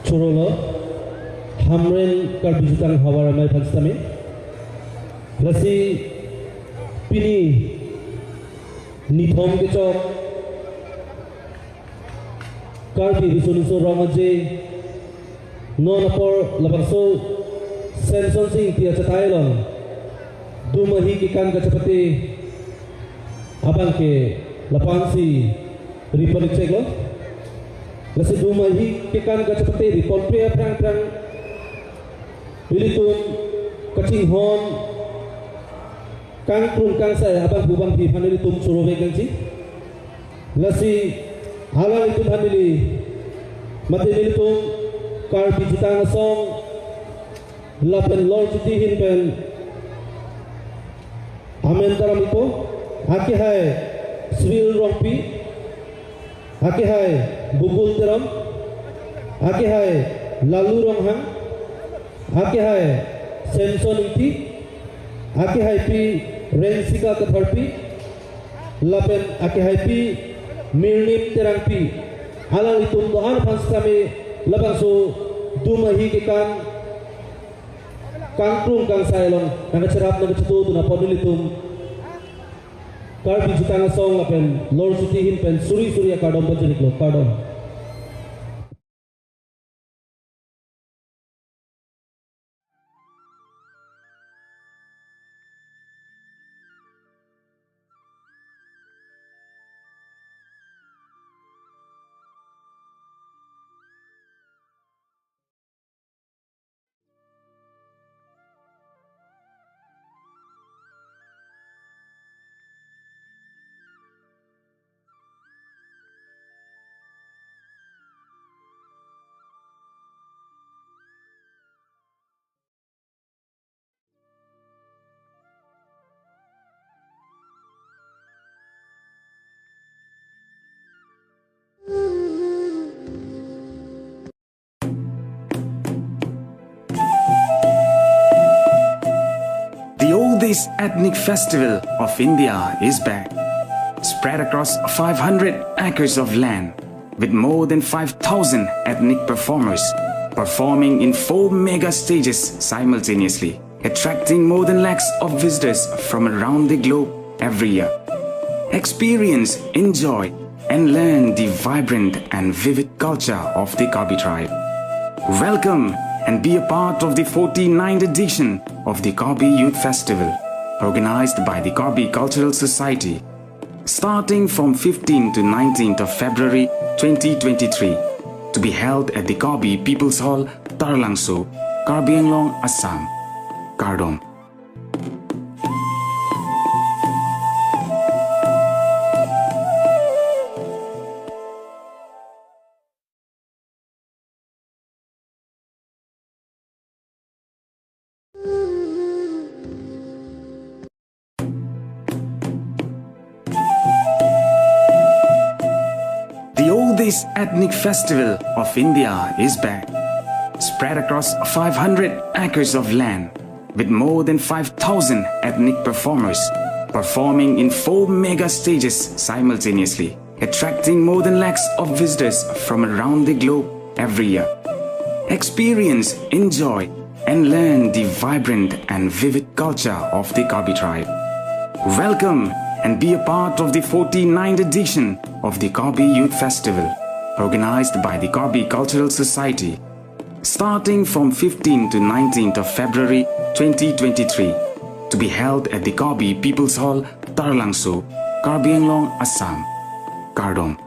Chorolo, Hamren Karbi Jutang Havar Amei aphan sitame. Lasi pini nithom kechok Karbi Riso Nimso Rong Aje, non apor labangso Semsonsing Ingti achatai along dum ahi kekan kachepate abang ke lapu-an si ri pon-ik cheklo. Lasi dum ahi kekan kachepate ri ponpe aphrang aphrang ilitum kachinghon kangkrung kangsai abangphu abangphi aphan ilitum choro-ik nangji. Lasi alanglitum aphan ili mate nelitum Karbi Jutang Asong lapen Lorchuti ahin pen amen taram-ikpo, akehai Cyril Rongpi, akehai Bukul Teron, akehai Lalu Ronghang, akehai Semson Ingti, akehaipi Rensika Katharpi, lapen akehaipi Mirnim Terangpi, alanglitum do-an aphan sitame labangso dum ahi kekan kangkrung kangsai along nangkacherap nangkachito dun apot nelitum Karbi Jutang Asong lapen Lorchuti ahin pen suri suri akardom pajir-iklo, kardom. The oldest ethnic festival of India is back, spread across five hundred acres of land, with more than five thousand ethnic performers performing in four mega stages simultaneously, attracting more than lakhs of visitors from around the globe every year. Experience, enjoy, and learn the vibrant and vivid culture of the Karbi tribe. Welcome and be a part of the forty-ninth edition of the Karbi Youth Festival, organized by the Karbi Cultural Society, starting from fifteenth to nineteenth of February twenty twenty-three, to be held at the Karbi People's Hall, Taralangso, Karbi Anglong, Assam. Kardom. The oldest ethnic festival of India is back, spread across five hundred acres of land, with more than five thousand ethnic performers performing in four mega stages simultaneously, attracting more than lakhs of visitors from around the globe every year. Experience, enjoy, and learn the vibrant and vivid culture of the Karbi tribe. Welcome and be a part of the forty-ninth edition of the Karbi Youth Festival, organized by the Karbi Cultural Society, starting from fifteenth to nineteenth of February twenty twenty-three, to be held at the Karbi People's Hall, Taralangso, Karbi Anglong, Assam. Kardom.